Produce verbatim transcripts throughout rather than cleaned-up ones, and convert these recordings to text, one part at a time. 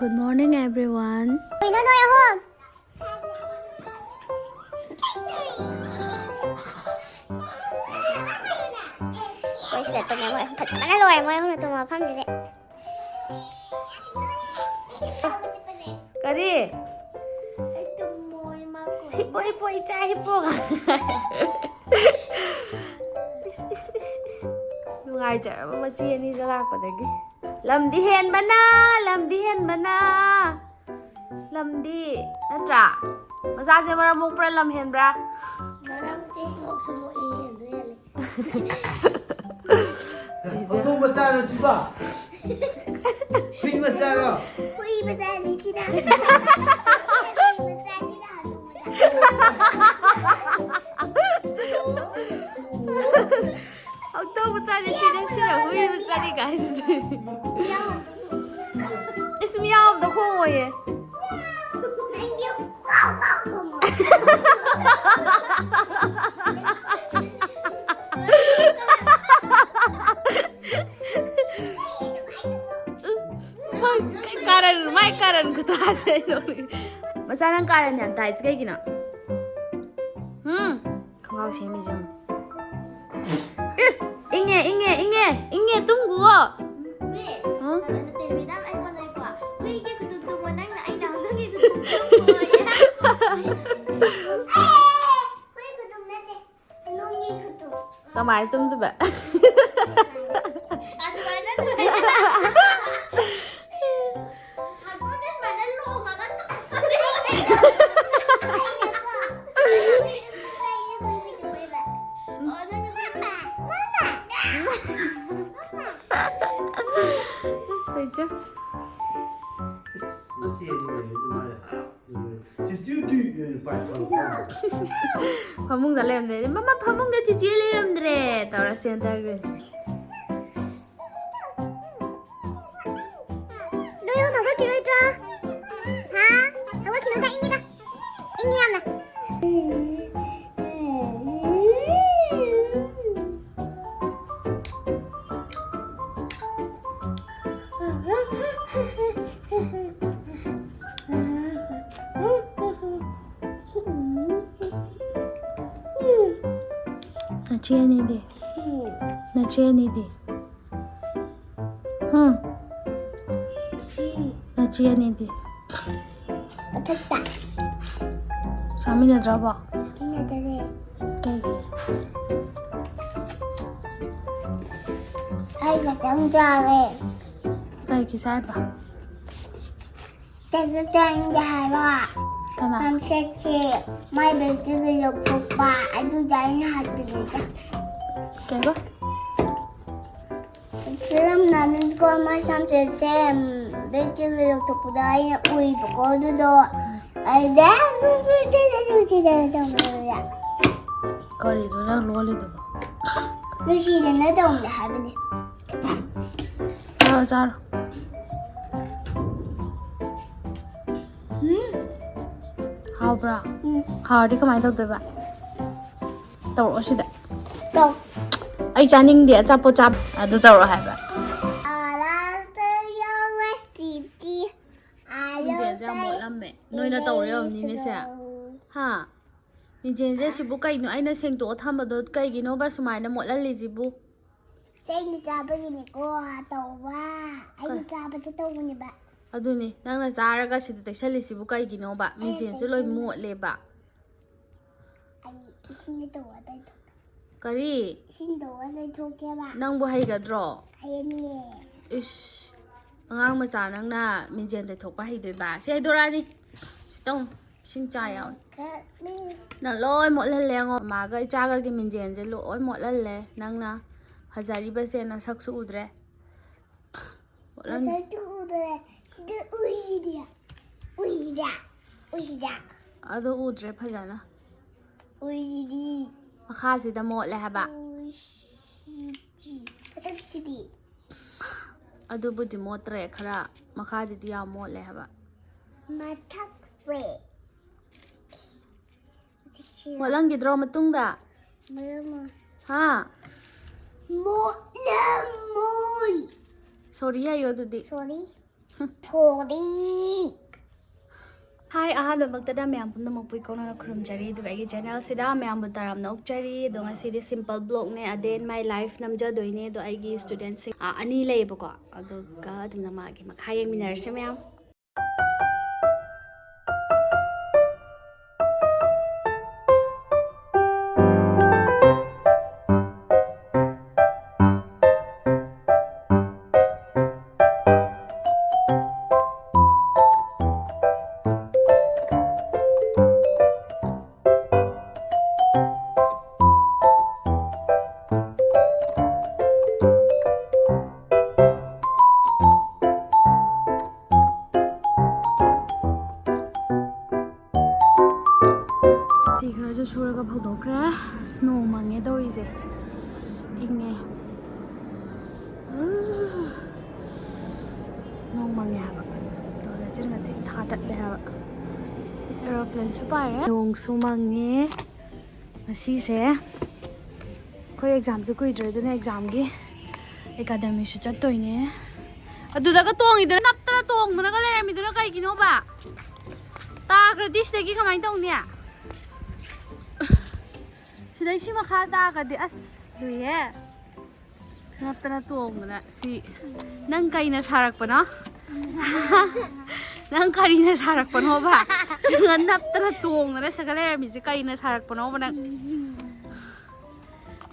Good morning, everyone. ꯀꯩꯅꯣ ꯅꯣꯏ ꯑꯍꯨꯝ? ꯑꯩꯈꯣꯏ ꯁꯤꯗ ꯇꯨꯝꯃꯦ, ꯃꯣꯏ ꯑꯍꯨꯝ ꯐꯖꯅ ꯂꯣꯏꯔꯦ, ꯃꯣꯏ ꯑꯍꯨꯝꯅ ꯇꯨꯝꯕ ꯃꯐꯝꯁꯤꯗꯤ꯫ ꯀꯔꯤ? ꯍꯤꯞꯄꯣ, ꯍꯤꯞꯄꯣ, ꯏꯆꯥ, ꯍꯤꯞꯄꯣ꯫ ꯏꯁ, ꯏꯁ, ꯏꯁ, ꯏꯁ꯫ ꯅꯨꯡꯉꯥꯏꯖꯔꯕ ꯃꯆꯦ ꯑꯅꯤꯁꯦ ꯂꯥꯛꯄꯗꯒꯤ꯫ ꯂꯝꯗꯤ ꯍꯦꯟꯕꯅ, ꯂꯝꯗꯤ ꯍꯦꯟꯕꯅ, ꯂꯝꯗꯤ, ꯅꯠꯇ꯭ꯔꯥ? ꯃꯆꯥꯁꯦ ꯃꯔꯝ ꯃꯣꯛꯄ꯭ꯔꯥ, ꯂꯝ ꯍꯦꯟꯕ꯭ꯔꯥ? ꯃꯔꯝꯗꯤ ꯃꯣꯛꯁꯨ ꯃꯣꯛꯏ, ꯍꯦꯟꯁꯨ ꯍꯦꯜꯂꯤ꯫ ꯍꯧꯗꯣꯡ ꯃꯆꯥꯔꯣ ꯁꯤꯕꯣ? ꯍꯨꯏ ꯃꯆꯥꯔꯣ? ꯍꯨꯏ ꯃꯆꯥꯅꯤ ꯁꯤꯅ꯫ ꯍꯨꯏ ꯃꯆꯥꯁꯤꯅ ꯍꯅꯨꯕꯗ꯫ ꯍꯧꯗꯣꯡ ꯃꯆꯥꯅꯤ ꯁꯤꯅ, ꯁꯤꯅ ꯍꯨꯏ ꯃꯆꯥꯅꯤ ꯀꯥꯏꯁꯤꯗꯤ꯫ ꯏꯁ, ꯃꯤꯌꯥꯎ ꯑꯝꯇ ꯈꯣꯡꯉꯣꯏꯌꯦ꯫ ꯅꯪꯗꯤ ꯀꯥꯎ ꯀꯥꯎ ꯈꯨꯝꯃꯣ꯫ ꯃꯥꯏ ꯀꯥꯔꯟ, ꯃꯥꯏ ꯀꯥꯔꯟ ꯈꯨꯇꯥꯁꯦ ꯑꯩ ꯅꯣꯛꯅꯤꯡꯉꯦ꯫ ꯃꯆꯥ, ꯅꯪ ꯀꯥꯔꯟ ꯌꯥꯝ ꯇꯥꯏꯁꯦ ꯀꯩꯒꯤꯅꯣ? ꯍꯨꯝ? ꯈꯣꯡꯒ꯭ꯔꯥꯎ ꯁꯦꯝꯃꯤꯁꯦ ꯌꯦꯡꯉꯨ꯫ ꯑꯦ, ꯏꯪꯉꯦ, ꯏꯪꯉꯦ, ꯏꯪꯉꯦ, ꯏꯪꯉꯦ, ꯇꯨꯝꯒꯨꯋꯣ꯫ ꯃꯤ, ꯎꯝ? ꯅꯠꯇꯦ, ꯃꯦꯗꯥꯝ ꯑꯩꯉꯣꯟꯗꯀꯣ, "ꯍꯨꯏꯒꯤ ꯈꯨꯇꯨꯝ ꯇꯨꯝꯃꯣ, ꯅꯪꯅ ꯑꯩꯅ ꯍꯧꯗꯣꯡꯒꯤ ꯈꯨꯇꯨꯝ ꯇꯨꯝꯃꯣꯌꯦ꯫" ꯍꯨꯏ ꯈꯨꯇꯨꯝ ꯅꯠꯇꯦ, ꯍꯧꯗꯣꯡꯒꯤ ꯈꯨꯇꯨꯝ꯫ ꯀꯃꯥꯏꯅ ꯇꯨꯝꯗꯣꯏꯕ? ꯑꯗꯨꯃꯥꯏꯅ, ꯑꯗꯨꯃꯥꯏꯅ꯫ ꯍꯧꯗꯣꯡꯁꯦ ꯁꯨꯃꯥꯏꯅ ꯂꯣꯡꯉꯒ ꯇꯨꯝꯕꯅꯦ꯫ ꯑꯣ, ꯅꯪꯅ ꯍꯨꯏ ꯈꯨꯇꯨꯝ ꯇꯨꯝꯃꯣꯌꯦꯕ꯫ ꯀꯩ ꯆꯥ-, ꯐꯃꯨꯡꯗ ꯂꯩꯔꯝꯗ꯭ꯔꯦ꯫ "ꯃꯃꯥ, ꯐꯃꯨꯡꯗ ꯆꯤꯆꯦ ꯂꯩꯔꯝꯗ꯭ꯔꯦ" ꯇꯧꯔ ꯆꯦꯟꯊꯈ꯭ꯔꯦ꯫ ꯅꯣꯏ ꯑꯍꯨꯝ ꯍꯧꯒꯠꯈꯤꯔꯣꯏꯗ꯭ꯔꯣ? ꯍꯥ? ꯍꯧꯒꯠꯈꯤꯅꯨꯗ, ꯏꯪꯉꯤꯗ꯫ ꯏꯪꯉꯤ ꯌꯥꯝꯅ꯫ ꯆꯦ ꯑꯅꯤꯗꯤ? ꯅꯆꯦ ꯑꯅꯤꯗꯤ? ꯍꯨꯝ? ꯅꯆꯦ ꯑꯅꯤꯗꯤ? ꯃꯊꯛꯇ꯫ ꯆꯥꯃꯤꯟꯅꯗ꯭ꯔꯕꯣ? ꯆꯥꯃꯤꯟꯅꯗꯔꯦ꯫ ꯀꯩꯒꯤ? ꯑꯩ ꯈꯛꯇꯪ ꯆꯥꯔꯦ꯫ ꯀꯩꯒꯤ ꯆꯥꯏꯕ? ꯆꯥꯛ ꯆꯥꯅꯤꯡꯗꯦ ꯍꯥꯏꯕ꯫ ꯀꯅꯥ? ꯁꯝꯁꯦꯠꯁꯦ ꯃꯥꯏ ꯕꯦꯛꯇꯔꯤ ꯂꯧꯊꯣꯛꯄ, ꯑꯗꯨꯗ ꯑꯩꯅ ꯍꯥꯠꯄꯅꯤꯗ꯫ ꯀꯩꯕ? ꯐꯤꯂꯝ ꯅꯥꯅꯤꯡꯀꯣ ꯃꯥꯏ ꯁꯝꯁꯦꯠꯁꯦ, ꯎꯝ, ꯕꯦꯛꯇꯔꯤ ꯂꯧꯊꯣꯛꯄꯗ ꯑꯩꯅ ꯎꯏꯕꯀꯣ, ꯑꯗꯨꯗꯣ ꯑꯩꯗ ꯇꯧꯕꯅꯦꯕ꯫ ꯀꯔꯤꯅꯣ ꯅꯪ ꯂꯣꯜꯂꯤꯗꯨꯕꯣ? ꯅꯨꯡꯁꯤꯗꯅ ꯇꯧꯕꯅꯦ ꯍꯥꯏꯕꯅꯦ꯫ ꯆꯥꯔꯣ, ꯆꯥꯔꯣ꯫ ꯎꯝ꯫ ꯍꯥꯎꯕ꯭ꯔꯥ? ꯎꯝ꯫ ꯍꯥꯎꯔꯗꯤ ꯀꯃꯥꯏꯅ ꯇꯧꯗꯣꯏꯕ? ꯇꯧꯔꯛꯑꯣ ꯁꯤꯗ꯫ ꯇꯧ꯫ ꯑꯩ ꯆꯥꯅꯤꯡꯗꯦ ꯑꯆꯥꯄꯣꯠ ꯆꯥꯕ꯫ ꯑꯗꯨ ꯇꯧꯔꯛꯑꯣ ꯍꯥꯏꯕ꯫ I love the university. I love ꯃꯤꯡꯁꯦꯜꯁꯦ ꯌꯥꯝ the ꯃꯣꯠꯂꯝꯃꯦ꯫ ꯅꯣꯏꯅ ꯇꯧꯔꯦ ꯑꯣꯏꯔꯝꯅꯤꯅꯦ ꯁꯦ꯫ English. ꯍꯥ? ꯃꯤꯡꯁꯦꯜꯁꯦ ꯁꯤꯕꯨ ꯀꯩꯅꯣ ꯑꯩꯅ ꯁꯦꯡꯗꯣꯛꯑ ꯊꯝꯕꯗꯣ ꯀꯩꯒꯤꯅꯣꯕ ꯁꯨꯃꯥꯏꯅ ꯃꯣꯠꯍꯜꯂꯤꯁꯤꯕꯨ? ꯆꯦꯡꯒꯤ ꯆꯥꯕꯒꯤꯅꯤꯀꯣ ꯇꯧꯕ꯫ ꯑꯩꯅ ꯀ- ꯆꯥꯕꯗ ꯇꯧꯕꯅꯦꯕ꯫ ꯑꯗꯨꯅꯤ, ꯅꯪꯅ ꯆꯥꯔꯒ ꯁꯤꯗ ꯇꯩꯁꯜꯂꯤꯁꯤꯕꯨ ꯀꯩꯒꯤꯅꯣꯕ? ꯑꯩꯅ ꯃꯤꯡꯁꯦꯜꯁꯦ ꯂꯣꯏ ꯇꯩꯁꯜꯂꯤ꯫ ꯃꯣꯠꯂꯦꯕ꯫ ꯑꯩ ꯏꯁꯤꯡꯗ ꯇꯧꯔ ꯇꯩꯊꯣꯛꯀꯦ꯫ ꯀꯔꯤ? ꯏꯁꯤꯡ ꯇꯧꯔ ꯇꯩꯊꯣꯛꯀꯦꯕ꯫ ꯅꯪꯕꯨ ꯍꯩꯒꯗ꯭ꯔꯣ? ꯍꯩꯅꯤꯌꯦ꯫ ꯏꯁ, ꯑꯉꯥꯡ ꯃꯆꯥ ꯅꯪꯅ ꯃꯤꯡꯁꯦꯜ ꯇꯩꯊꯣꯛꯄ ꯍꯩꯗꯣꯏꯕ? ꯁꯤ ꯍꯩꯗꯣꯔꯛꯑꯅꯤ꯫ ꯁꯤ ꯇꯧꯅꯨ꯫ ꯏꯁꯤꯡ ꯆꯥ ꯌꯥꯎꯋꯦ꯫ ꯈꯠꯅꯤ꯫ ꯅꯪ ꯂꯣꯏ ꯃꯣꯠꯍꯜꯂꯦ ꯌꯦꯡꯉꯣ꯫ ꯃꯥꯒ ꯏꯆꯥꯒꯒꯤ ꯃꯤꯡꯁꯦꯜꯁꯦ ꯂꯣꯏ ꯃꯣꯠꯍꯜꯂꯦ ꯅꯪꯅ꯫ ꯐꯖꯔꯤꯕꯁꯦ ꯅꯁꯛꯁꯨ ꯎꯗ꯭ꯔꯦ꯫ ꯃꯣꯠꯍꯟ- ꯃꯁꯛꯇꯨ ꯎꯗ꯭ꯔꯦ꯫ ꯁꯤꯗ ꯎꯏꯁꯤꯗꯤ꯫ ꯎꯏꯁꯤꯗ꯫ ꯎꯏꯁꯤꯗ꯫ ꯑꯗꯨ ꯎꯗ꯭ꯔꯦ ꯐꯖꯅ꯫ ꯎꯏꯁꯤꯗꯤ꯫ ꯃꯈꯥꯁꯤꯗ ꯃꯣꯠꯂꯦ ꯍꯥꯏꯕ꯫ ꯎꯏꯁꯤꯗꯤ꯫ ꯃꯊꯛꯁꯤꯗꯤ꯫ ꯑꯗꯨꯕꯨꯗꯤ ꯃꯣꯠꯇ꯭ꯔꯦ ꯈꯔ꯫ ꯃꯈꯥꯗꯗꯤ ꯌꯥꯝ ꯃꯣꯠꯂꯦ ꯍꯥꯏꯕ꯫ ꯃꯊꯛꯁꯦ꯫ ꯃꯣꯠꯂꯝꯈꯤꯗ꯭ꯔꯣ ꯃꯇꯨꯡꯗ? ꯃꯣꯠꯂꯝꯃꯣꯏ꯫ ꯍꯥ? ꯃꯣꯠꯂꯝꯃꯣꯏ꯫ Sorry ꯍꯥꯏꯌꯣ ꯑꯗꯨꯗꯤ꯫ Sorry꯫ ꯍꯨꯝ꯫ Sorry꯫ ꯍꯥꯏ, ꯑꯍꯥꯟꯕꯃꯛꯇꯗ ꯃꯌꯥꯝ ꯄꯨꯝꯅꯃꯛꯄꯨ ꯏꯀꯧꯅꯅ ꯈꯨꯔꯨꯝꯖꯔꯤ, ꯑꯗꯨꯒ ꯑꯩꯒꯤ ꯆꯦꯅꯦꯜꯁꯤꯗ ꯃꯌꯥꯝꯕꯨ ꯇꯔꯥꯝꯅ ꯑꯣꯛꯆꯔꯤ꯫ ꯑꯗꯣ ꯉꯁꯤꯗꯤ ꯁꯤꯝꯄꯜ ꯕ꯭ꯂꯣꯒꯅꯦ, ꯑ ꯗꯦ ꯏꯟ ꯃꯥꯏ ꯂꯥꯏꯐ ꯅꯝꯖꯗꯣꯏꯅꯦ꯫ ꯑꯗꯣ ꯑꯩꯒꯤ ꯁ꯭ꯇꯨꯗꯦꯟꯠꯁꯤꯡ, ꯑ, ꯑꯅꯤ ꯂꯩꯌꯦꯕꯀꯣ, ꯑꯗꯨꯒ ꯑꯗꯨꯝꯅ ꯃꯥꯒꯤ ꯃꯈꯥ ꯌꯦꯡꯃꯤꯟꯅꯔꯁꯦ ꯃꯌꯥꯝ꯫ ꯐꯤ ꯈꯔꯁꯨ ꯁꯨꯔꯒ ꯐꯧꯗꯣꯛꯈ꯭ꯔꯦ꯫ ꯑꯁ, ꯅꯣꯡ ꯃꯪꯉꯦ ꯇꯧꯔꯤꯁꯦ꯫ ꯏꯪꯉꯦ꯫ ꯅꯣꯡ ꯃꯪꯉꯦ ꯍꯥꯏꯕ꯫ ꯑꯗꯣ ꯂꯩꯆꯤꯟ ꯃꯆꯦꯠ ꯊꯥ ꯇꯠꯂꯦ ꯍꯥꯏꯕ꯫ ꯑꯦꯔꯣꯄ꯭ꯂꯦꯟꯁꯨ ꯄꯥꯏꯔꯦ꯫ ꯅꯣꯡꯁꯨ ꯃꯪꯉꯦ꯫ ꯉꯁꯤꯁꯦ ꯑꯩꯈꯣꯏ ꯑꯦꯛꯖꯥꯝꯁꯨ ꯀꯨꯏꯗ꯭ꯔꯦ, ꯑꯗꯨꯅ ꯑꯦꯛꯖꯥꯝꯒꯤ ꯑꯦꯀꯥꯗꯃꯤꯁꯨ ꯆꯠꯇꯣꯏꯅꯦ꯫ ꯑꯗꯨꯗꯒ ꯇꯣꯡꯉꯤꯗꯨꯅ, ꯅꯞꯇꯅ ꯇꯣꯡꯗꯅꯒ ꯂꯩꯔꯝꯃꯤꯗꯨꯅ ꯀꯩꯒꯤꯅꯣꯕ? ꯇꯥꯈ꯭ꯔꯗꯤ ꯁꯤꯗꯒꯤ ꯀꯃꯥꯏꯅ ꯇꯧꯅꯤ? ꯁꯤꯗꯩ ꯁꯤ ꯃꯈꯥ ꯇꯥꯈ꯭ꯔꯗꯤ ꯑꯁ ꯂꯨꯏꯍꯦ꯫ ꯅꯞꯇꯅ ꯇꯣꯡꯗꯅ ꯁꯤ ꯅꯪ ꯀꯩꯅ ꯁꯥꯔꯛꯄꯅꯣ? ꯅꯪ ꯀꯔꯤꯅ ꯁꯥꯔꯛꯄꯅꯣꯕ? ꯅꯪ ꯅꯞꯇꯅ ꯇꯣꯡꯗꯅ ꯁꯤꯗ ꯂꯩꯔꯝꯃꯤꯁꯦ ꯀꯔꯤꯅ ꯁꯥꯔꯛꯄꯅꯣꯕ ꯅꯪ?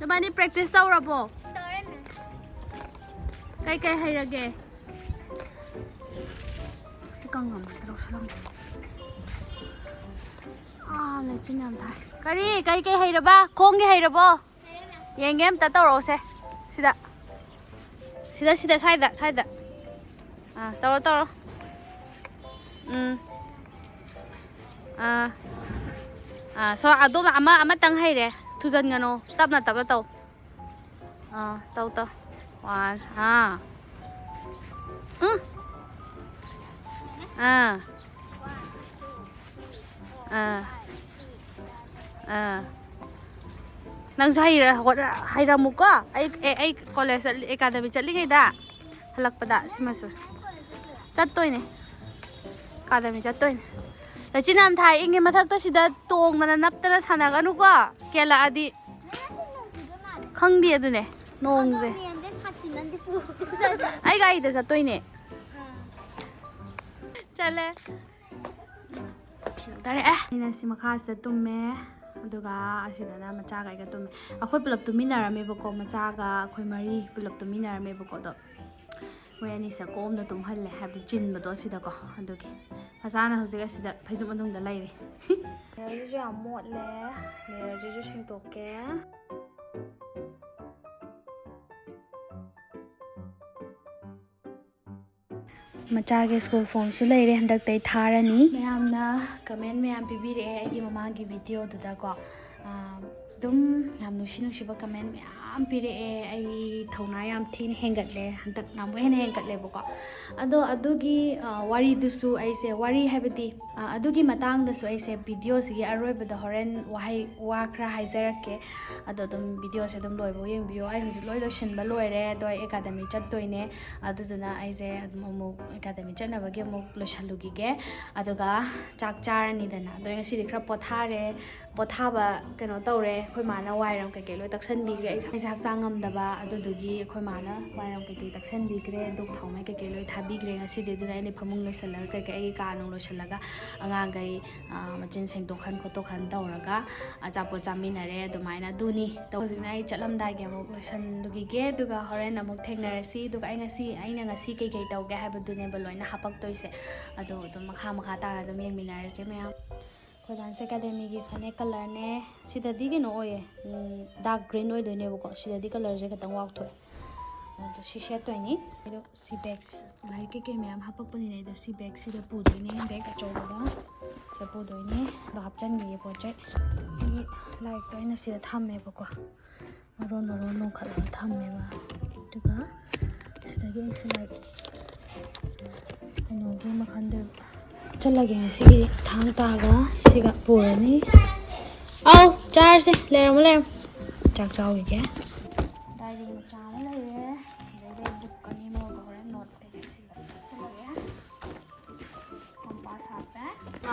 ꯅꯕꯥꯅꯤ ꯄ꯭ꯔꯦꯛꯇꯤꯁ ꯇꯧꯔꯕꯣ? ꯇꯧꯔꯦ, ꯃꯦꯝ꯫ ꯀꯩ ꯀꯩ ꯍꯩꯔꯒꯦ? ꯁꯤ ꯀꯪꯉꯝꯗ꯭ꯔꯣ? ꯁꯤ ꯂꯪꯊꯣꯛ꯫ ꯑꯥ, ꯂꯩꯆꯤꯟ ꯌꯥꯝ ꯊꯥꯏ꯫ ꯀꯔꯤ? ꯀꯩ ꯀꯩ ꯍꯩꯔꯕ? ꯈꯣꯡꯒꯤ ꯍꯩꯔꯕꯣ? ꯌꯦꯡꯒꯦ, ꯑꯝꯇ ꯇꯧꯔꯛꯑꯣꯁꯦ꯫ ꯁꯤꯗ꯫ ꯁꯤꯗ, ꯁꯤꯗ, ꯁ꯭ꯋꯥꯏꯗ, ꯁ꯭ꯋꯥꯏꯗ꯫ ꯑꯥ, ꯇꯧꯔꯣ, ꯇꯧꯔꯣ꯫ ꯎꯝ꯫ ꯑꯥ꯫ ꯑꯥ, ꯁꯣ, ꯑꯗꯣꯝ ꯑꯃ, ꯑꯃꯇꯪ ꯍꯩꯔꯦ꯫ ꯊꯨꯖꯟꯒꯅꯣ꯫ ꯇꯞꯅ, ꯇꯞꯅ ꯇꯧ꯫ ꯑꯥ, ꯇꯧ, ꯇꯧ꯫ ꯋꯥꯟ, ꯑꯥ꯫ ꯎꯝ꯫ ꯑꯥ꯫ ꯑꯥ꯫ ꯑꯥ꯫ ꯅꯪꯁꯨ ꯍꯩꯔ-, ꯍꯣꯠꯅ-, ꯍꯩꯔꯝꯃꯨꯀꯣ꯫ ꯑꯩ, ꯑꯦ, ꯑꯩ ꯀꯣꯂꯦꯖ ꯆꯠꯂꯤ, ꯑꯦꯀꯥꯗꯃꯤ ꯆꯠꯂꯤꯉꯩꯗ ꯍꯜꯂꯛꯄꯗ ꯁꯤꯃꯁꯨ ꯆꯠꯇꯣꯏꯅꯦ꯫ ꯑꯦꯀꯥꯗꯃꯤ ꯆꯠꯇꯣꯏꯅꯦ꯫ ꯂꯩꯆꯤꯟ ꯌꯥꯝ ꯊꯥꯏ, ꯏꯪꯉꯦ꯫ ꯃꯊꯛꯇ ꯁꯤꯗ ꯇꯣꯡꯗꯅ ꯅꯞꯇꯅ ꯁꯥꯟꯅꯒꯅꯨꯀꯣ꯫ ꯀꯦꯜꯂꯛꯑꯗꯤ꯫ ꯈꯪꯗꯦ ꯑꯗꯨꯅꯦ꯫ ꯅꯣꯡꯁꯦ꯫ ꯑꯩ ꯒꯥꯔꯤꯗ ꯆꯠꯇꯣꯏꯅꯦ꯫ ꯆꯠꯂꯦ꯫ ꯐꯤꯜ ꯇꯥꯔꯛꯑꯦ꯫ ꯑꯩꯅ ꯁꯤ ꯃꯈꯥꯁꯤꯗ ꯇꯨꯝꯃꯦ꯫ ꯑꯗꯨꯒ ꯑꯁꯤꯗꯅ ꯃꯆꯥꯒ ꯑꯩꯒ ꯇꯨꯝꯃꯦ꯫ ꯑꯩꯈꯣꯏ ꯄꯨꯂꯞ ꯇꯨꯝꯃꯤꯟꯅꯔꯝꯃꯦꯕꯀꯣ꯫ ꯃꯆꯥꯒ ꯑꯩꯈꯣꯏ ꯃꯔꯤ ꯄꯨꯂꯞ ꯇꯨꯝꯃꯤꯟꯅꯔꯝꯃꯦꯕꯀꯣ꯫ ꯑꯗꯣ ꯃꯣꯏ ꯑꯅꯤꯁꯦ ꯀꯣꯝꯅ ꯇꯨꯝꯍꯜꯂꯦ, ꯍꯥꯏꯕꯗꯤ ꯆꯤꯟꯕꯗꯣ ꯁꯤꯗꯀꯣ꯫ ꯑꯗꯨꯒꯤ ꯃꯆꯥꯅ ꯍꯧꯖꯤꯛ ꯑꯁꯤꯗ ꯐꯩꯖꯨꯞ ꯃꯅꯨꯡꯗ ꯂꯩꯔꯤ꯫ ꯃꯤꯔꯔꯁꯤꯁꯨ ꯌꯥꯝ ꯃꯣꯠꯂꯦ꯫ ꯃꯤꯔꯔꯁꯤꯁꯨ ꯁꯦꯡꯗꯣꯛꯀꯦ꯫ ꯃꯆꯥꯒꯤ ꯁ꯭ꯀꯨꯜ ꯐꯣꯝꯁꯨ ꯂꯩꯔꯦ, ꯍꯟꯗꯛꯇꯩ ꯊꯥꯔꯅꯤ꯫ ꯃꯌꯥꯝꯅ ꯀꯃꯦꯟ ꯃꯌꯥꯝ ꯄꯤꯕꯤꯔꯛꯑꯦ ꯑꯩꯒꯤ ꯃꯃꯥꯡꯒꯤ ꯚꯤꯗꯤꯑꯣꯗꯨꯗꯀꯣ꯫ ꯑꯥ, ꯑꯗꯨꯝ ꯌꯥꯝ ꯅꯨꯡꯁꯤ ꯅꯨꯡꯁꯤꯕ ꯀꯃꯦꯟ ꯃꯌꯥꯝ ꯄꯤꯔꯛꯑꯦ꯫ ꯑꯩ ꯊꯧꯅꯥ ꯌꯥꯝ ꯊꯤꯅ ꯍꯦꯟꯒꯠꯂꯦ, ꯍꯟꯗꯛꯅ ꯑꯃꯨꯛ ꯍꯦꯟꯅ ꯍꯦꯟꯒꯠꯂꯦꯕꯀꯣ꯫ ꯑꯗꯣ ꯑꯗꯨꯒꯤ, ꯑꯥ, ꯋꯥꯔꯤꯗꯨꯁꯨ ꯑꯩꯁꯦ, ꯋꯥꯔꯤ ꯍꯥꯏꯕꯗꯤ, ꯑꯥ, ꯑꯗꯨꯒꯤ ꯃꯇꯥꯡꯗꯁꯨ ꯑꯩꯁꯦ ꯚꯤꯗꯤꯑꯣꯁꯤꯒꯤ ꯑꯔꯣꯏꯕꯗ ꯍꯣꯔꯦꯟ ꯋꯥꯍꯩ, ꯋꯥ ꯈꯔ ꯍꯥꯏꯖꯔꯛꯀꯦ꯫ ꯑꯗꯣ ꯑꯗꯨꯝ ꯚꯤꯗꯤꯑꯣꯁꯦ ꯑꯗꯨꯝ ꯂꯣꯏꯕꯧ ꯌꯦꯡꯕꯤꯌꯣ꯫ ꯑꯩ ꯍꯧꯖꯤꯛ ꯂꯣꯏ ꯂꯣꯏꯁꯤꯟꯕ ꯂꯣꯏꯔꯦ꯫ ꯑꯗꯣ ꯑꯩ ꯑꯦꯀꯥꯗꯃꯤ ꯆꯠꯇꯣꯏꯅꯦ꯫ ꯑꯗꯨꯗꯨꯅ ꯑꯩꯁꯦ ꯑꯗꯨꯝ ꯑꯃꯨꯛ ꯑꯦꯀꯥꯗꯃꯤ ꯆꯠꯅꯕꯒꯤ ꯑꯃꯨꯛ ꯂꯣꯏꯁꯤꯜꯂꯨꯈꯤꯒꯦ꯫ ꯑꯗꯨꯒ ꯆꯥꯛ ꯆꯥꯔꯅꯤꯗꯅ꯫ ꯑꯗꯣ ꯑꯩ ꯉꯁꯤꯗꯤ ꯈꯔ ꯄꯣꯊꯥꯔꯦ꯫ ꯄꯣꯊꯥꯕ ꯀꯩꯅꯣ ꯇꯧꯔꯦ꯫ ꯑꯩꯈꯣꯏ ꯃꯥꯅ ꯋꯥꯏꯔꯝ ꯀꯩꯀꯩ ꯂꯣꯏ ꯇꯛꯁꯟꯕꯤꯈ꯭ꯔꯦ꯫ ꯑꯩꯁꯦ, ꯑꯩꯁꯦ ꯍꯛꯆꯥꯡ ꯉꯝꯗꯕ, ꯑꯗꯨꯗꯨꯒꯤ ꯑꯩꯈꯣꯏ ꯃꯥꯅ ꯋꯥꯏꯔꯝ ꯀꯩꯀꯩ ꯇꯛꯁꯟꯕꯤꯈ꯭ꯔꯦ꯫ ꯙꯨꯞ ꯊꯥꯎꯃꯩ ꯀꯩꯀꯩ ꯂꯣꯏ ꯊꯥꯕꯤꯈ꯭ꯔꯦ ꯉꯁꯤꯗꯤ꯫ ꯑꯗꯨꯅ ꯑꯩꯅ ꯐꯃꯨꯡ ꯂꯣꯏꯁꯤꯜꯂꯒ ꯀꯩꯀꯩ ꯑꯩꯒꯤ ꯀꯥ ꯅꯨꯡ ꯂꯣꯏꯁꯤꯜꯂꯒ ꯑꯉꯥꯡꯈꯩ, ꯑ, ꯃꯆꯤꯟ ꯁꯦꯡꯗꯣꯛꯍꯟ ꯈꯣꯠꯇꯣꯛꯍꯟ ꯇꯧꯔꯒ ꯑꯆꯥꯄꯣꯠ ꯆꯥꯃꯤꯟꯅꯔꯦ꯫ ꯑꯗꯨꯃꯥꯏꯅ ꯑꯗꯨꯅꯤ꯫ ꯍꯧꯖꯤꯛꯅ ꯑꯩ ꯆꯠꯂꯝꯗꯥꯏꯒꯤ ꯑꯃꯨꯛ ꯂꯣꯏꯁꯤꯜꯂꯨꯈꯤꯒꯦ, ꯑꯗꯨꯒ ꯍꯣꯔꯦꯟ ꯑꯃꯨꯛ ꯊꯦꯡꯅꯔꯁꯤ꯫ ꯑꯗꯨꯒ ꯑꯩ ꯉꯁꯤ, ꯑꯩꯅ ꯉꯁꯤ ꯀꯩꯀꯩ ꯇꯧꯒꯦ ꯍꯥꯏꯕꯗꯨꯅꯦꯕ ꯂꯣꯏꯅ ꯍꯥꯄꯛꯇꯣꯏꯁꯦ꯫ ꯑꯗꯣ ꯑꯗꯨꯝ ꯃꯈꯥ ꯃꯈꯥ ꯇꯥꯅ ꯑꯗꯨꯝ ꯌꯦꯡꯃꯤꯟꯅꯔꯁꯦ ꯃꯌꯥꯝ꯫ ꯑꯩꯈꯣꯏ ꯗꯥꯟꯁ ꯑꯦꯀꯥꯗꯃꯤꯒꯤ ꯐꯅꯦꯛ ꯀꯂꯔꯅꯦ꯫ ꯁꯤꯗꯗꯤ ꯀꯩꯅꯣ ꯑꯣꯏꯌꯦ, ꯗꯥꯔꯛ ꯒ꯭ꯔꯤꯟ ꯑꯣꯏꯗꯣꯏꯅꯦꯕꯀꯣ꯫ ꯁꯤꯗꯗꯤ ꯀꯂꯔꯁꯦ ꯈꯤꯇꯪ ꯋꯥꯎꯊꯣꯛꯑꯦ꯫ ꯑꯗꯣ ꯁꯤ ꯁꯦꯠꯇꯣꯏꯅꯤ꯫ ꯑꯗꯣ ꯁꯤ ꯕꯦꯒꯁ, ꯂꯥꯏꯔꯤꯛ ꯀꯩꯀꯩ ꯃꯌꯥꯝ ꯍꯥꯄꯛꯄꯅꯤꯅ ꯑꯩꯗꯣ ꯁꯤ ꯕꯦꯒꯁꯤꯗ ꯄꯨꯗꯣꯏꯅꯦ, ꯕꯦꯒ ꯑꯆꯧꯕꯗ꯫ ꯁꯤꯗ ꯄꯨꯗꯣꯏꯅꯦ꯫ ꯑꯗꯣ ꯍꯥꯞꯆꯤꯟꯈꯤꯒꯦ ꯄꯣꯠ ꯆꯩ꯫ ꯑꯩꯒꯤ ꯂꯥꯏꯔꯤꯛꯇꯣ ꯑꯩꯅ ꯁꯤꯗ ꯊꯝꯃꯦꯕꯀꯣ꯫ ꯃꯔꯣꯟ ꯃꯔꯣꯟ ꯂꯣꯟꯈꯠꯂꯒ ꯊꯝꯃꯦꯕ꯫ ꯑꯗꯨꯒ ꯁꯤꯗꯒꯤ ꯑꯩꯁꯦ ꯂꯥꯏꯔꯤꯛ ꯀꯩꯅꯣꯒꯤ ꯃꯈꯜꯗꯣ ꯆꯠꯂꯒꯦ ꯉꯁꯤꯒꯤꯗꯤ꯫ ꯊꯥꯡ ꯇꯥꯒ ꯁꯤꯒ ꯄꯨꯔꯅꯤ꯫ ꯑꯧ, ꯆꯥꯔꯁꯦ꯫ ꯂꯩꯔꯝꯃꯣ, ꯂꯩꯔꯝꯃꯣ꯫ ꯆꯥꯛ ꯆꯥꯎꯈꯤꯒꯦ꯫ ꯗꯥꯏꯔꯤ ꯃꯆꯥ ꯑꯃ ꯂꯩꯔꯦ꯫ ꯑꯗꯩꯗꯤ ꯕꯨꯛ ꯑꯅꯤ ꯑꯃꯒ ꯍꯣꯔꯦꯟ ꯅꯣꯠꯁ ꯀꯩꯀꯩ ꯁꯤꯜꯂꯒ ꯆꯠꯂꯒꯦ꯫ ꯀꯣꯝꯄꯥꯁ ꯍꯥꯞꯄꯦ꯫ ꯑ,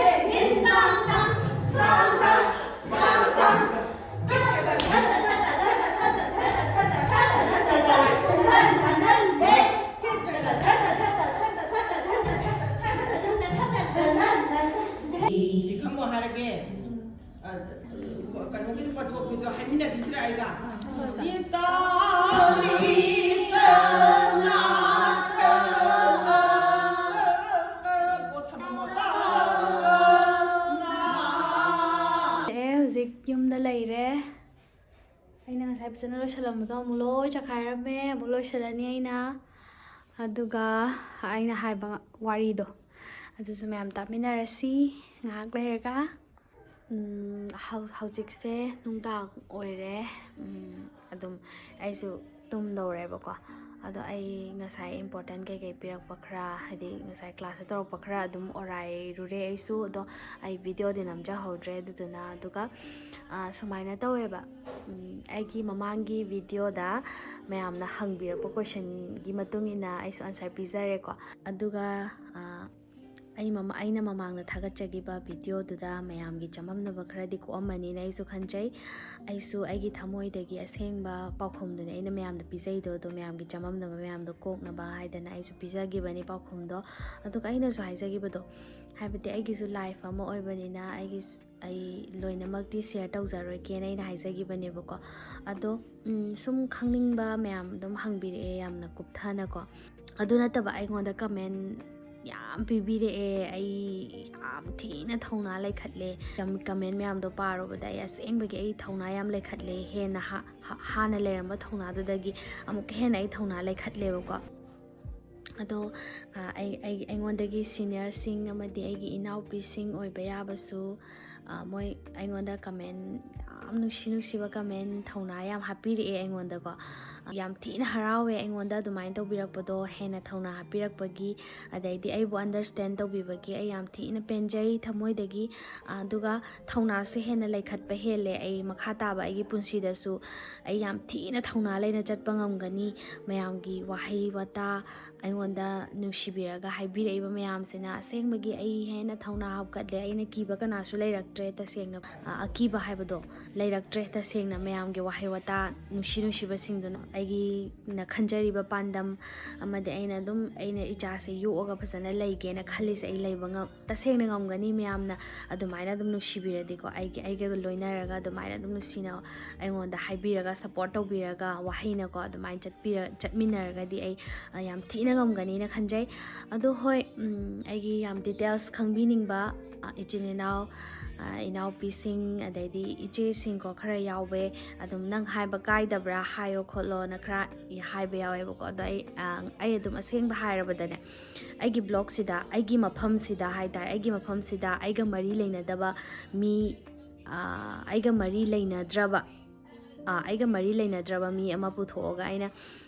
ꯀꯩꯅꯣꯒꯤꯗꯤ ꯄꯥꯊꯣꯛꯄꯤꯗꯣ ꯍꯥꯏꯃꯤꯟꯅꯈꯤꯁꯤꯔ ꯑꯩꯒ? ꯑꯦ, ꯍꯧꯖꯤꯛ ꯌꯨꯝꯗ ꯂꯩꯔꯦ꯫ ꯑꯩꯅ ꯉꯁꯥꯏ ꯐꯖꯅ ꯂꯣꯏꯁꯤꯜꯂꯝꯕꯗꯣ ꯑꯃꯨꯛ ꯂꯣꯏ ꯆꯈꯥꯏꯔꯝꯃꯦ꯫ ꯑꯃꯨꯛ ꯂꯣꯏꯁꯤꯜꯂꯅꯤ ꯑꯩꯅ꯫ ꯑꯗꯨꯒ ꯑꯩꯅ ꯍꯥꯏꯕ ꯋꯥꯔꯤꯗꯣ ꯑꯗꯨꯁꯨ ꯃꯌꯥꯝ ꯇꯥꯃꯤꯟꯅꯔꯁꯤ ꯉꯥꯏꯍꯥꯛ ꯂꯩꯔꯒ꯫ ꯎꯝ, ꯍꯧ-, ꯍꯧꯖꯤꯛꯁꯦ ꯅꯨꯡꯗꯥꯡ ꯑꯣꯏꯔꯦ꯫ ꯎꯝ, ꯑꯗꯨꯝ ꯑꯩꯁꯨ ꯇꯨꯝꯗꯧꯔꯦꯕꯀꯣ꯫ ꯑꯗꯣ ꯑꯩ ꯉꯁꯥꯏ important ꯀꯩꯀꯩ ꯄꯤꯔꯛꯄ ꯈꯔ, ꯍꯥꯏꯗꯤ ꯉꯁꯥꯏ classꯇ ꯇꯧꯔꯛꯄ ꯈꯔ ꯑꯗꯨꯝ ꯑꯣꯔꯥꯏꯔꯨꯔꯦ ꯑꯩꯁꯨ꯫ ꯑꯗꯣ ꯑꯩ videoꯗꯤ ꯅꯝꯖꯍꯧꯗ꯭ꯔꯦ꯫ ꯑꯗꯨꯗꯨꯅ, ꯑꯗꯨꯒ, ꯑ, ꯁꯨꯃꯥꯏꯅ ꯇꯧꯋꯦꯕ꯫ ꯎꯝ, ꯑꯩꯒꯤ ꯃꯃꯥꯡꯒꯤ videoꯗ ꯃꯌꯥꯝꯅ ꯍꯪꯕꯤꯔꯛꯄ questionꯒꯤ ꯃꯇꯨꯡ ꯏꯟꯅ ꯑꯩꯁꯨ answer ꯄꯤꯖꯔꯦꯀꯣ꯫ ꯑꯗꯨꯒ, ꯑ, ꯑꯩ ꯃꯃꯥ-, ꯑꯩꯅ ꯃꯃꯥꯡꯗ ꯊꯥꯒꯠꯆꯈꯤꯕ videoꯗꯨꯗ ꯃꯌꯥꯝꯒꯤ ꯆꯃꯝꯅꯕ ꯈꯔꯗꯤ ꯀꯣꯛꯑꯝꯃꯅꯤꯅ ꯑꯩꯁꯨ ꯈꯟꯖꯩ꯫ ꯑꯩꯁꯨ ꯑꯩꯒꯤ ꯊꯃꯣꯏꯗꯒꯤ ꯑꯁꯦꯡꯕ ꯄꯥꯎꯈꯨꯝꯗꯨꯅꯦ ꯑꯩꯅ ꯃꯌꯥꯝꯗ ꯄꯤꯖꯩꯗꯣ꯫ ꯑꯗꯣ ꯃꯌꯥꯝꯒꯤ ꯆꯃꯝꯅꯕ ꯃꯌꯥꯝꯗꯣ ꯀꯣꯛꯅꯕ ꯍꯥꯏꯗꯅ ꯑꯩꯁꯨ ꯄꯤꯖꯈꯤꯕꯅꯤ ꯄꯥꯎꯈꯨꯝꯗꯣ꯫ ꯑꯗꯨꯒ ꯑꯩꯅꯁꯨ ꯍꯥꯏꯖꯈꯤꯕꯗꯣ, ꯍꯥꯏꯕꯗꯤ ꯑꯩꯒꯤꯁꯨ life ꯑꯃ ꯑꯣꯏꯕꯅꯤꯅ ꯑꯩꯒꯤ, ꯑꯩ ꯂꯣꯏꯅꯃꯛꯇꯤ share ꯇꯧꯖꯔꯣꯏꯒꯦꯅ ꯑꯩꯅ ꯍꯥꯏꯖꯈꯤꯕꯅꯦꯕꯀꯣ꯫ ꯑꯗꯣ, ꯎꯝ, ꯁꯨꯝ ꯈꯪꯅꯤꯡꯕ ꯃꯌꯥꯝ ꯑꯗꯨꯝ ꯍꯪꯕꯤꯔꯛꯑꯦ, ꯌꯥꯝꯅ ꯀꯨꯞꯊꯅꯀꯣ꯫ ꯑꯗꯨ ꯅꯠꯇꯕ ꯑꯩꯉꯣꯟꯗ comment ꯌꯥꯝ ꯄꯤꯕꯤꯔꯛꯑꯦ꯫ ꯑꯩ ꯌꯥꯝ ꯊꯤꯅ ꯊꯧꯅꯥ ꯂꯩꯈꯠꯂꯦ꯫ ꯌꯥꯝ comment ꯃꯌꯥꯝꯗꯣ ꯄꯥꯔꯨꯕꯗ ꯑꯩ ꯑꯁꯦꯡꯕꯒꯤ ꯑꯩ ꯊꯧꯅꯥ ꯌꯥꯝ ꯂꯩꯈꯠꯂꯦ꯫ ꯍꯦꯟꯅ ꯍꯥ-, ꯍꯥ-, ꯍꯥꯟꯅ ꯂꯩꯔꯝꯕ ꯊꯧꯅꯥꯗꯨꯗꯒꯤ ꯑꯃꯨꯛꯀ ꯍꯦꯟꯅ ꯑꯩ ꯊꯧꯅꯥ ꯂꯩꯈꯠꯂꯦꯕꯀꯣ꯫ ꯑꯗꯣ, ꯑ, ꯑꯩ, ꯑꯩ, ꯑꯩꯉꯣꯟꯗꯒꯤ seniorꯁꯤꯡ ꯑꯃꯗꯤ ꯑꯩꯒꯤ ꯏꯅꯥꯎꯄꯤꯁꯤꯡ ꯑꯣꯏꯕ ꯌꯥꯕꯁꯨ, ꯑ, ꯃꯣꯏ ꯑꯩꯉꯣꯟꯗ comment ꯌꯥꯝ ꯅꯨꯡꯁꯤ ꯅꯨꯡꯁꯤꯕ comment, ꯊꯧꯅꯥ ꯌꯥꯝ ꯍꯥꯞꯄꯤꯔꯛꯑꯦ ꯑꯩꯉꯣꯟꯗꯀꯣ꯫ ꯌꯥꯝ ꯊꯤꯅ ꯍꯔꯥꯎꯋꯦ ꯑꯩꯉꯣꯟꯗ ꯑꯗꯨꯃꯥꯏꯅ ꯇꯧꯕꯤꯔꯛꯄꯗꯣ, ꯍꯦꯟꯅ ꯊꯧꯅꯥ ꯍꯥꯞꯄꯤꯔꯛꯄꯒꯤ, ꯑꯗꯩꯗꯤ ꯑꯩꯕꯨ understand ꯇꯧꯕꯤꯕꯒꯤ ꯑꯩ ꯌꯥꯝ ꯊꯤꯅ ꯄꯦꯟꯖꯩ ꯊꯃꯣꯏꯗꯒꯤ꯫ ꯑꯗꯨꯒ ꯊꯧꯅꯥꯁꯦ ꯍꯦꯟꯅ ꯂꯩꯈꯠꯄ ꯍꯦꯜꯂꯦ꯫ ꯑꯩ ꯃꯈꯥ ꯇꯥꯕ ꯑꯩꯒꯤ ꯄꯨꯟꯁꯤꯗꯁꯨ ꯑꯩ ꯌꯥꯝ ꯊꯤꯅ ꯊꯧꯅꯥ ꯂꯩꯅ ꯆꯠꯄ ꯉꯝꯒꯅꯤ꯫ ꯃꯌꯥꯝꯒꯤ ꯋꯥꯍꯩ ꯋꯥꯇꯥ, ꯑꯩꯉꯣꯟꯗ ꯅꯨꯡꯁꯤꯕꯤꯔꯒ ꯍꯥꯏꯕꯤꯔꯛꯏꯕ ꯃꯌꯥꯝꯁꯤꯅ ꯑꯁꯦꯡꯕꯒꯤ ꯑꯩ ꯍꯦꯟꯅ ꯊꯧꯅꯥ ꯍꯥꯞꯀꯠꯂꯦ꯫ ꯑꯩꯅ ꯀꯤꯕ ꯀꯅꯥꯁꯨ ꯂꯩꯔꯛꯇ꯭ꯔꯦ꯫ ꯇꯁꯦꯡꯅ, ꯑ, ꯑꯀꯤꯕ ꯍꯥꯏꯕꯗꯣ ꯂꯩꯔꯛꯇ꯭ꯔꯦ꯫ ꯇꯁꯦꯡꯅ ꯃꯌꯥꯝꯒꯤ ꯋꯥꯍꯩ ꯋꯥꯇꯥ ꯅꯨꯡꯁꯤ ꯅꯨꯡꯁꯤꯕꯁꯤꯡꯗꯨꯅ ꯑꯩꯒꯤꯅ ꯈꯟꯖꯔꯤꯕ ꯄꯥꯟꯗꯝ ꯑꯃꯗꯤ ꯑꯩꯅ ꯑꯗꯨꯝ ꯑꯩꯅ ꯏꯆꯥꯁꯦ ꯌꯣꯛꯑꯒ ꯐꯖꯅ ꯂꯩꯒꯦꯅ ꯈꯜꯂꯤꯁꯦ ꯑꯩ ꯂꯩꯕ ꯉꯝ ꯇꯁꯦꯡꯅ ꯉꯝꯒꯅꯤ꯫ ꯃꯌꯥꯝꯅ ꯑꯗꯨꯃꯥꯏꯅ ꯑꯗꯨꯝ ꯅꯨꯡꯁꯤꯕꯤꯔꯗꯤꯀꯣ, ꯑꯩꯒꯤ ꯑꯩꯒ ꯂꯣꯏꯅꯔꯒ ꯑꯗꯨꯃꯥꯏꯅ ꯑꯗꯨꯝ ꯅꯨꯡꯁꯤꯅ ꯑꯩꯉꯣꯟꯗ ꯍꯥꯏꯕꯤꯔꯒ ꯁꯞꯄꯣꯔꯠ ꯇꯧꯕꯤꯔꯒ ꯋꯥꯍꯩꯅꯀꯣ ꯑꯗꯨꯃꯥꯏꯅ ꯆꯠꯄꯤꯔ ꯆꯠꯃꯤꯟꯅꯔꯒꯗꯤ ꯑꯩ ꯌꯥꯝ ꯊꯤꯅ ꯉꯝꯒꯅꯤꯅ ꯈꯟꯖꯩ꯫ ꯑꯗꯣ ꯍꯣꯏ, ꯑꯩꯒꯤ ꯌꯥꯝ ꯗꯤꯇꯦꯜꯁ ꯈꯪꯕꯤꯅꯤꯡꯕ ꯏꯆꯤꯟ ꯏꯅꯥꯎ, ꯏꯅꯥꯎꯄꯤꯁꯤꯡ, ꯑꯗꯩꯗꯤ ꯏꯆꯦꯁꯤꯡꯀꯣ ꯈꯔ ꯌꯥꯎꯋꯦ꯫ ꯑꯗꯨꯝ "ꯅꯪ ꯍꯥꯏꯕ ꯀꯥꯏꯗꯕ꯭ꯔꯥ, ꯍꯥꯏꯌꯣ ꯈꯣꯠꯂꯣꯅ" ꯈꯔ ꯍꯥꯏꯕ ꯌꯥꯎꯋꯦꯕꯀꯣ꯫ ꯑꯗꯣ ꯑꯩ ꯑꯩ ꯑꯗꯨꯝ ꯑꯁꯦꯡꯕ ꯍꯥꯏꯔꯕꯗꯅꯦ, ꯑꯩꯒꯤ ꯕ꯭ꯂꯣꯛꯁꯤꯗ, ꯑꯩꯒꯤ ꯃꯐꯝꯁꯤꯗ ꯍꯥꯏ ꯇꯥꯔꯦ, ꯑꯩꯒꯤ ꯃꯐꯝꯁꯤꯗ ꯑꯩꯒ ꯃꯔꯤ ꯂꯩꯅꯗꯕ ꯃꯤ, ꯑꯩꯒ ꯃꯔꯤ ꯂꯩꯅꯗ꯭ꯔꯕ ꯑꯩꯒ ꯃꯔꯤ ꯂꯩꯅꯗ꯭ꯔꯕ ꯃꯤ ꯑꯃ ꯄꯨꯊꯣꯛꯑꯒ ꯑꯩꯅ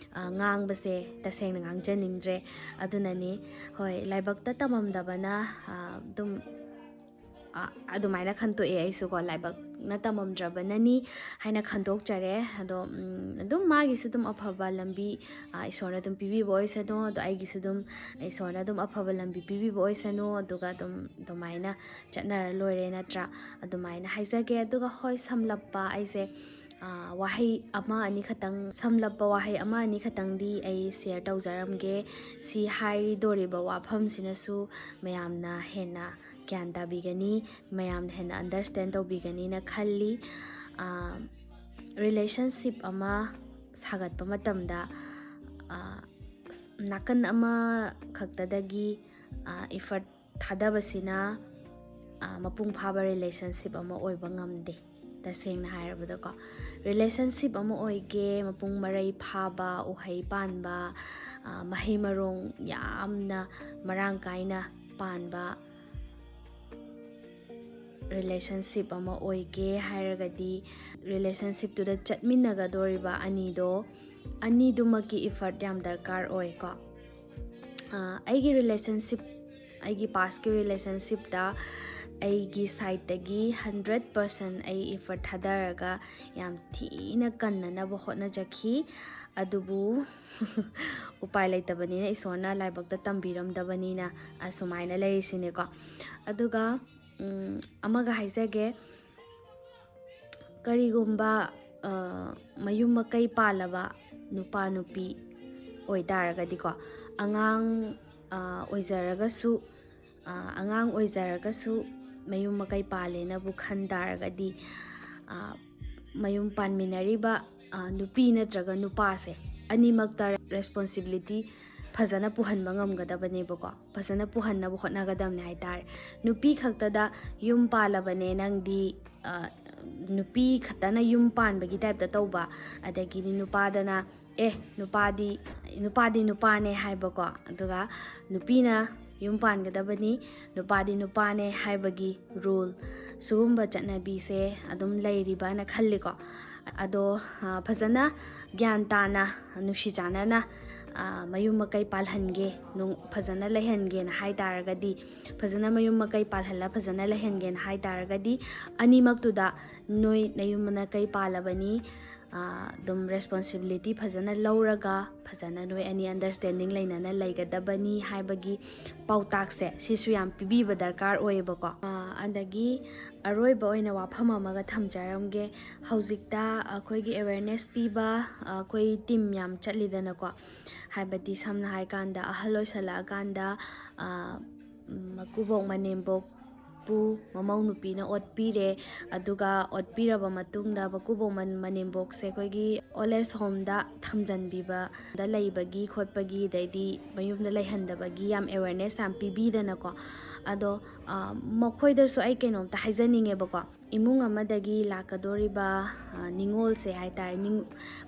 ꯉꯥꯡꯕꯁꯦ ꯇꯁꯦꯡꯅ ꯉꯥꯡꯖꯅꯤꯡꯗ꯭ꯔꯦ꯫ ꯑꯗꯨꯅꯅꯤ꯫ ꯍꯣꯏ, ꯂꯥꯏꯕꯛꯇ ꯇꯝꯃꯝꯗꯕꯅ ꯑꯗꯨꯝ ꯑꯗꯨꯃꯥꯏꯅ ꯈꯟꯇꯣꯛꯑꯦ ꯑꯩꯁꯨꯀꯣ꯫ ꯂꯥꯏꯕꯛꯅ ꯇꯝꯃꯝꯗ꯭ꯔꯕꯅꯅꯤ ꯍꯥꯏꯅ ꯈꯟꯗꯣꯛꯆꯔꯦ꯫ ꯑꯗꯣ ꯑꯗꯨꯝ ꯃꯥꯒꯤꯁꯨ ꯑꯗꯨꯝ ꯑꯐꯕ ꯂꯝꯕꯤ ꯏꯁꯣꯔꯅ ꯑꯗꯨꯝ ꯄꯤꯕꯤꯕ ꯑꯣꯏꯁꯅꯨ꯫ ꯑꯗꯣ ꯑꯩꯒꯤꯁꯨ ꯑꯗꯨꯝ ꯏꯁꯣꯔꯅ ꯑꯗꯨꯝ ꯑꯐꯕ ꯂꯝꯕꯤ ꯄꯤꯕꯤꯕ ꯑꯣꯏꯁꯅꯨ꯫ ꯑꯗꯨꯒ ꯑꯗꯨꯝ ꯑꯗꯨꯃꯥꯏꯅ ꯆꯠꯅꯔ ꯂꯣꯏꯔꯦ, ꯅꯠꯇ꯭ꯔꯥ? ꯑꯗꯨꯃꯥꯏꯅ ꯍꯥꯏꯖꯒꯦ꯫ ꯑꯗꯨꯒ ꯍꯣꯏ, ꯁꯝꯂꯞꯄ ꯑꯩꯁꯦ ꯋꯥꯍꯩ ꯑꯃ ꯑꯅꯤ ꯈꯛꯇꯪ, ꯁꯝꯂꯞꯄ ꯋꯥꯍꯩ ꯑꯃ ꯑꯅꯤ ꯈꯛꯇꯪꯗꯤ ꯑꯩ ꯁꯤꯌꯔ ꯇꯧꯖꯔꯝꯒꯦ꯫ ꯁꯤ ꯍꯥꯏꯗꯣꯔꯤꯕ ꯋꯥꯐꯝꯁꯤꯅꯁꯨ ꯃꯌꯥꯝꯅ ꯍꯦꯟꯅ ꯒ꯭ꯌꯥꯟ ꯇꯥꯕꯤꯒꯅꯤ, ꯃꯌꯥꯝꯅ ꯍꯦꯟꯅ ꯑꯟꯗꯔꯁ꯭ꯇꯦꯟ ꯇꯧꯕꯤꯒꯅꯤꯅ ꯈꯜꯂꯤ꯫ ꯔꯤꯂꯦꯁꯟꯁꯤꯞ ꯑꯃ ꯁꯥꯒꯠꯄ ꯃꯇꯝꯗ ꯅꯥꯀꯟ ꯑꯃꯈꯛꯇꯗꯒꯤ ꯏꯐꯔꯠ ꯊꯥꯗꯕꯁꯤꯅ ꯃꯄꯨꯡ ꯐꯥꯕ ꯔꯤꯂꯦꯁꯟꯁꯤꯞ ꯑꯃ ꯑꯣꯏꯕ ꯉꯝꯗꯦ꯫ ꯇꯁꯦꯡꯅ ꯍꯥꯏꯔꯕꯗꯀꯣ, ꯔꯤꯂꯦꯁꯟꯁꯤꯞ ꯑꯃ ꯑꯣꯏꯒꯦ, ꯃꯄꯨꯡ ꯃꯔꯩ ꯐꯥꯕ, ꯎꯍꯩ ꯄꯥꯟꯕ, ꯃꯍꯩ ꯃꯔꯣꯡ ꯌꯥꯝꯅ ꯃꯔꯥꯡ ꯀꯥꯏꯅ ꯄꯥꯟꯕ ꯔꯤꯂꯦꯁꯟꯁꯤꯞ ꯑꯃ ꯑꯣꯏꯒꯦ ꯍꯥꯏꯔꯒꯗꯤ, ꯔꯤꯂꯦꯁꯟꯁꯤꯞꯇꯨꯗ ꯆꯠꯃꯤꯟꯅꯒꯗꯧꯔꯤꯕ ꯑꯅꯤꯗꯣ, ꯑꯅꯤꯗꯨꯃꯛꯀꯤ ꯏꯐꯔꯠ ꯌꯥꯝ ꯗꯔꯀꯥꯔ ꯑꯣꯏꯀꯣ꯫ ꯑꯩꯒꯤ ꯔꯤꯂꯦꯁꯟꯁꯤꯞ, ꯑꯩꯒꯤ ꯄꯥꯁꯀꯤ ꯔꯤꯂꯦꯁꯟꯁꯤꯞꯇ ꯑꯩꯒꯤ ꯁꯥꯏꯠꯇꯒꯤ ꯍꯟꯗ꯭ꯔꯦꯠ ꯄꯥꯔꯁꯦꯟ ꯑꯩ ꯏꯐꯔꯠ ꯊꯥꯗꯔꯒ ꯌꯥꯝ ꯊꯤꯅ ꯀꯟꯅꯅꯕ ꯍꯣꯠꯅꯖꯈꯤ꯫ ꯑꯗꯨꯕꯨ ꯎꯄꯥꯏ ꯂꯩꯇꯕꯅꯤꯅ, ꯏꯁꯣꯔꯅ ꯂꯥꯏꯕꯛꯇ ꯇꯝꯕꯤꯔꯝꯗꯕꯅꯤꯅ ꯑꯁꯨꯃꯥꯏꯅ ꯂꯩꯔꯤꯁꯤꯅꯦꯀꯣ꯫ ꯑꯗꯨꯒ ꯑꯃꯒ ꯍꯥꯏꯖꯒꯦ, ꯀꯔꯤꯒꯨꯝꯕ ꯃꯌꯨꯝ ꯃꯀꯩ ꯄꯥꯜꯂꯕ ꯅꯨꯄꯥ ꯅꯨꯄꯤ ꯑꯣꯏꯇꯥꯔꯒꯗꯤꯀꯣ, ꯑꯉꯥꯡ ꯑꯣꯏꯖꯔꯒꯁꯨ, ꯑꯉꯥꯡ ꯑꯣꯏꯖꯔꯒꯁꯨ ꯃꯌꯨꯝ ꯃꯀꯩ ꯄꯥꯜꯂꯦꯅꯕꯨ ꯈꯟ ꯇꯥꯔꯒꯗꯤ, ꯃꯌꯨꯝ ꯄꯥꯟꯃꯤꯟꯅꯔꯤꯕ ꯅꯨꯄꯤ ꯅꯠꯇ꯭ꯔꯒ ꯅꯨꯄꯥꯁꯦ ꯑꯅꯤꯃꯛꯇ ꯔꯦꯁꯄꯣꯟꯁꯤꯕꯤꯂꯤꯇꯤ ꯐꯖꯅ ꯄꯨꯍꯟꯕ ꯉꯝꯒꯗꯕꯅꯦꯕꯀꯣ꯫ ꯐꯖꯅ ꯄꯨꯍꯟꯅꯕ ꯍꯣꯠꯅꯒꯗꯕꯅꯦ ꯍꯥꯏꯇꯥꯔꯦ꯫ ꯅꯨꯄꯤ ꯈꯛꯇꯗ ꯌꯨꯝ ꯄꯥꯜꯂꯕꯅꯦ ꯅꯪꯗꯤ, ꯅꯨꯄꯤ ꯈꯛꯇꯅ ꯌꯨꯝ ꯄꯥꯟꯕꯒꯤ ꯇꯥꯏꯞꯇ ꯇꯧꯕ, ꯑꯗꯒꯤꯗꯤ ꯅꯨꯄꯥꯗꯅ ꯑꯦ ꯅꯨꯄꯥꯗꯤ ꯅꯨꯄꯥꯗꯤ ꯅꯨꯄꯥꯅꯦ ꯍꯥꯏꯕꯀꯣ, ꯑꯗꯨꯒ ꯅꯨꯄꯤꯅ ꯌꯨꯝ ꯄꯥꯟꯒꯗꯕꯅꯤ, ꯅꯨꯄꯥꯗꯤ ꯅꯨꯄꯥꯅꯦ ꯍꯥꯏꯕꯒꯤ ꯔꯨꯜ, ꯁꯤꯒꯨꯝꯕ ꯆꯠꯅꯕꯤꯁꯦ ꯑꯗꯨꯝ ꯂꯩꯔꯤꯕꯅ ꯈꯜꯂꯤꯀꯣ꯫ ꯑꯗꯣ ꯐꯖꯅ ꯒ꯭ꯌꯥꯟ ꯇꯥꯅ, ꯅꯨꯡꯁꯤ ꯆꯥꯟꯅꯅ ꯃꯌꯨꯝ ꯃꯀꯩ ꯄꯥꯜꯍꯟꯒꯦ, ꯐꯖꯅ ꯂꯩꯍꯟꯒꯦꯅ ꯍꯥꯏ ꯇꯥꯔꯒꯗꯤ, ꯐꯖꯅ ꯃꯌꯨꯝ ꯃꯀꯩ ꯄꯥꯜꯍꯜꯂ ꯐꯖꯅ ꯂꯩꯍꯟꯒꯦꯅ ꯍꯥꯏ ꯇꯥꯔꯒꯗꯤ, ꯑꯅꯤꯃꯛꯇꯨꯗ ꯅꯣꯏ ꯅꯌꯨꯝ ꯅꯀꯩ ꯄꯥꯜꯂꯕꯅꯤ, ꯑꯗꯨꯝ ꯔꯦꯁꯄꯣꯟꯁꯤꯕꯤꯂꯤꯇꯤ ꯐꯖꯅ ꯂꯧꯔꯒ ꯐꯖꯅ ꯅꯣꯏ ꯑꯅꯤ ꯑꯟꯗꯔꯁꯇꯦꯟꯗꯤꯡ ꯂꯩꯅꯅ ꯂꯩꯒꯗꯕꯅꯤ ꯍꯥꯏꯕꯒꯤ ꯄꯥꯎꯇꯥꯛꯁꯦ ꯁꯤꯁꯨ ꯌꯥꯝ ꯄꯤꯕꯤꯕ ꯗꯔꯀꯥꯔ ꯑꯣꯏꯌꯦꯕꯀꯣ꯫ ꯑꯗꯒꯤ ꯑꯔꯣꯏꯕ ꯑꯣꯏꯅ ꯋꯥꯐꯝ ꯑꯃꯒ ꯊꯝꯖꯔꯝꯒꯦ꯫ ꯍꯧꯖꯤꯛꯇ ꯑꯩꯈꯣꯏꯒꯤ ꯑꯦꯋꯦꯔꯅꯦꯁ ꯄꯤꯕ ꯑꯩꯈꯣꯏ ꯇꯤꯝ ꯌꯥꯝ ꯆꯠꯂꯤꯗꯅꯀꯣ꯫ ꯍꯥꯏꯕꯗꯤ ꯁꯝꯅ ꯍꯥꯏꯀꯥꯟꯗ ꯑꯍꯜ ꯑꯣꯏꯁꯜꯂꯛꯑꯀꯥꯟꯗ ꯃꯀꯨꯕꯣꯛ ꯃꯅꯦꯝꯕꯣꯛ ꯄꯨ ꯃꯃꯧ ꯅꯨꯄꯤꯅ ꯑꯣꯠꯄꯤꯔꯦ꯫ ꯑꯗꯨꯒ ꯑꯣꯠꯄꯤꯔꯕ ꯃꯇꯨꯡꯗ ꯃꯀꯨꯕꯣꯛ ꯃꯅꯦꯝꯕꯣꯛꯁꯦ ꯑꯩꯈꯣꯏꯒꯤ ꯑꯣꯜ ꯑꯦꯖ ꯍꯣꯝꯗ ꯊꯝꯖꯤꯟꯕꯤꯕꯗ ꯂꯩꯕꯒꯤ ꯈꯣꯠꯄꯒꯤ, ꯑꯗꯩꯗꯤ ꯃꯌꯨꯝꯗ ꯂꯩꯍꯟꯗꯕꯒꯤ ꯌꯥꯝ ꯑꯦꯋꯦꯔꯅꯦꯁ ꯌꯥꯝ ꯄꯤꯕꯤꯗꯅꯀꯣ꯫ ꯑꯗꯣ ꯃꯈꯣꯏꯗꯁꯨ ꯑꯩ ꯀꯩꯅꯣꯝꯇ ꯍꯥꯏꯖꯅꯤꯡꯉꯦꯕꯀꯣ꯫ ꯏꯃꯨꯡ ꯑꯃꯗꯒꯤ ꯂꯥꯛꯀꯗꯣꯔꯤꯕ ꯅꯤꯉꯣꯜꯁꯦ ꯍꯥꯏꯇꯥꯔꯦ,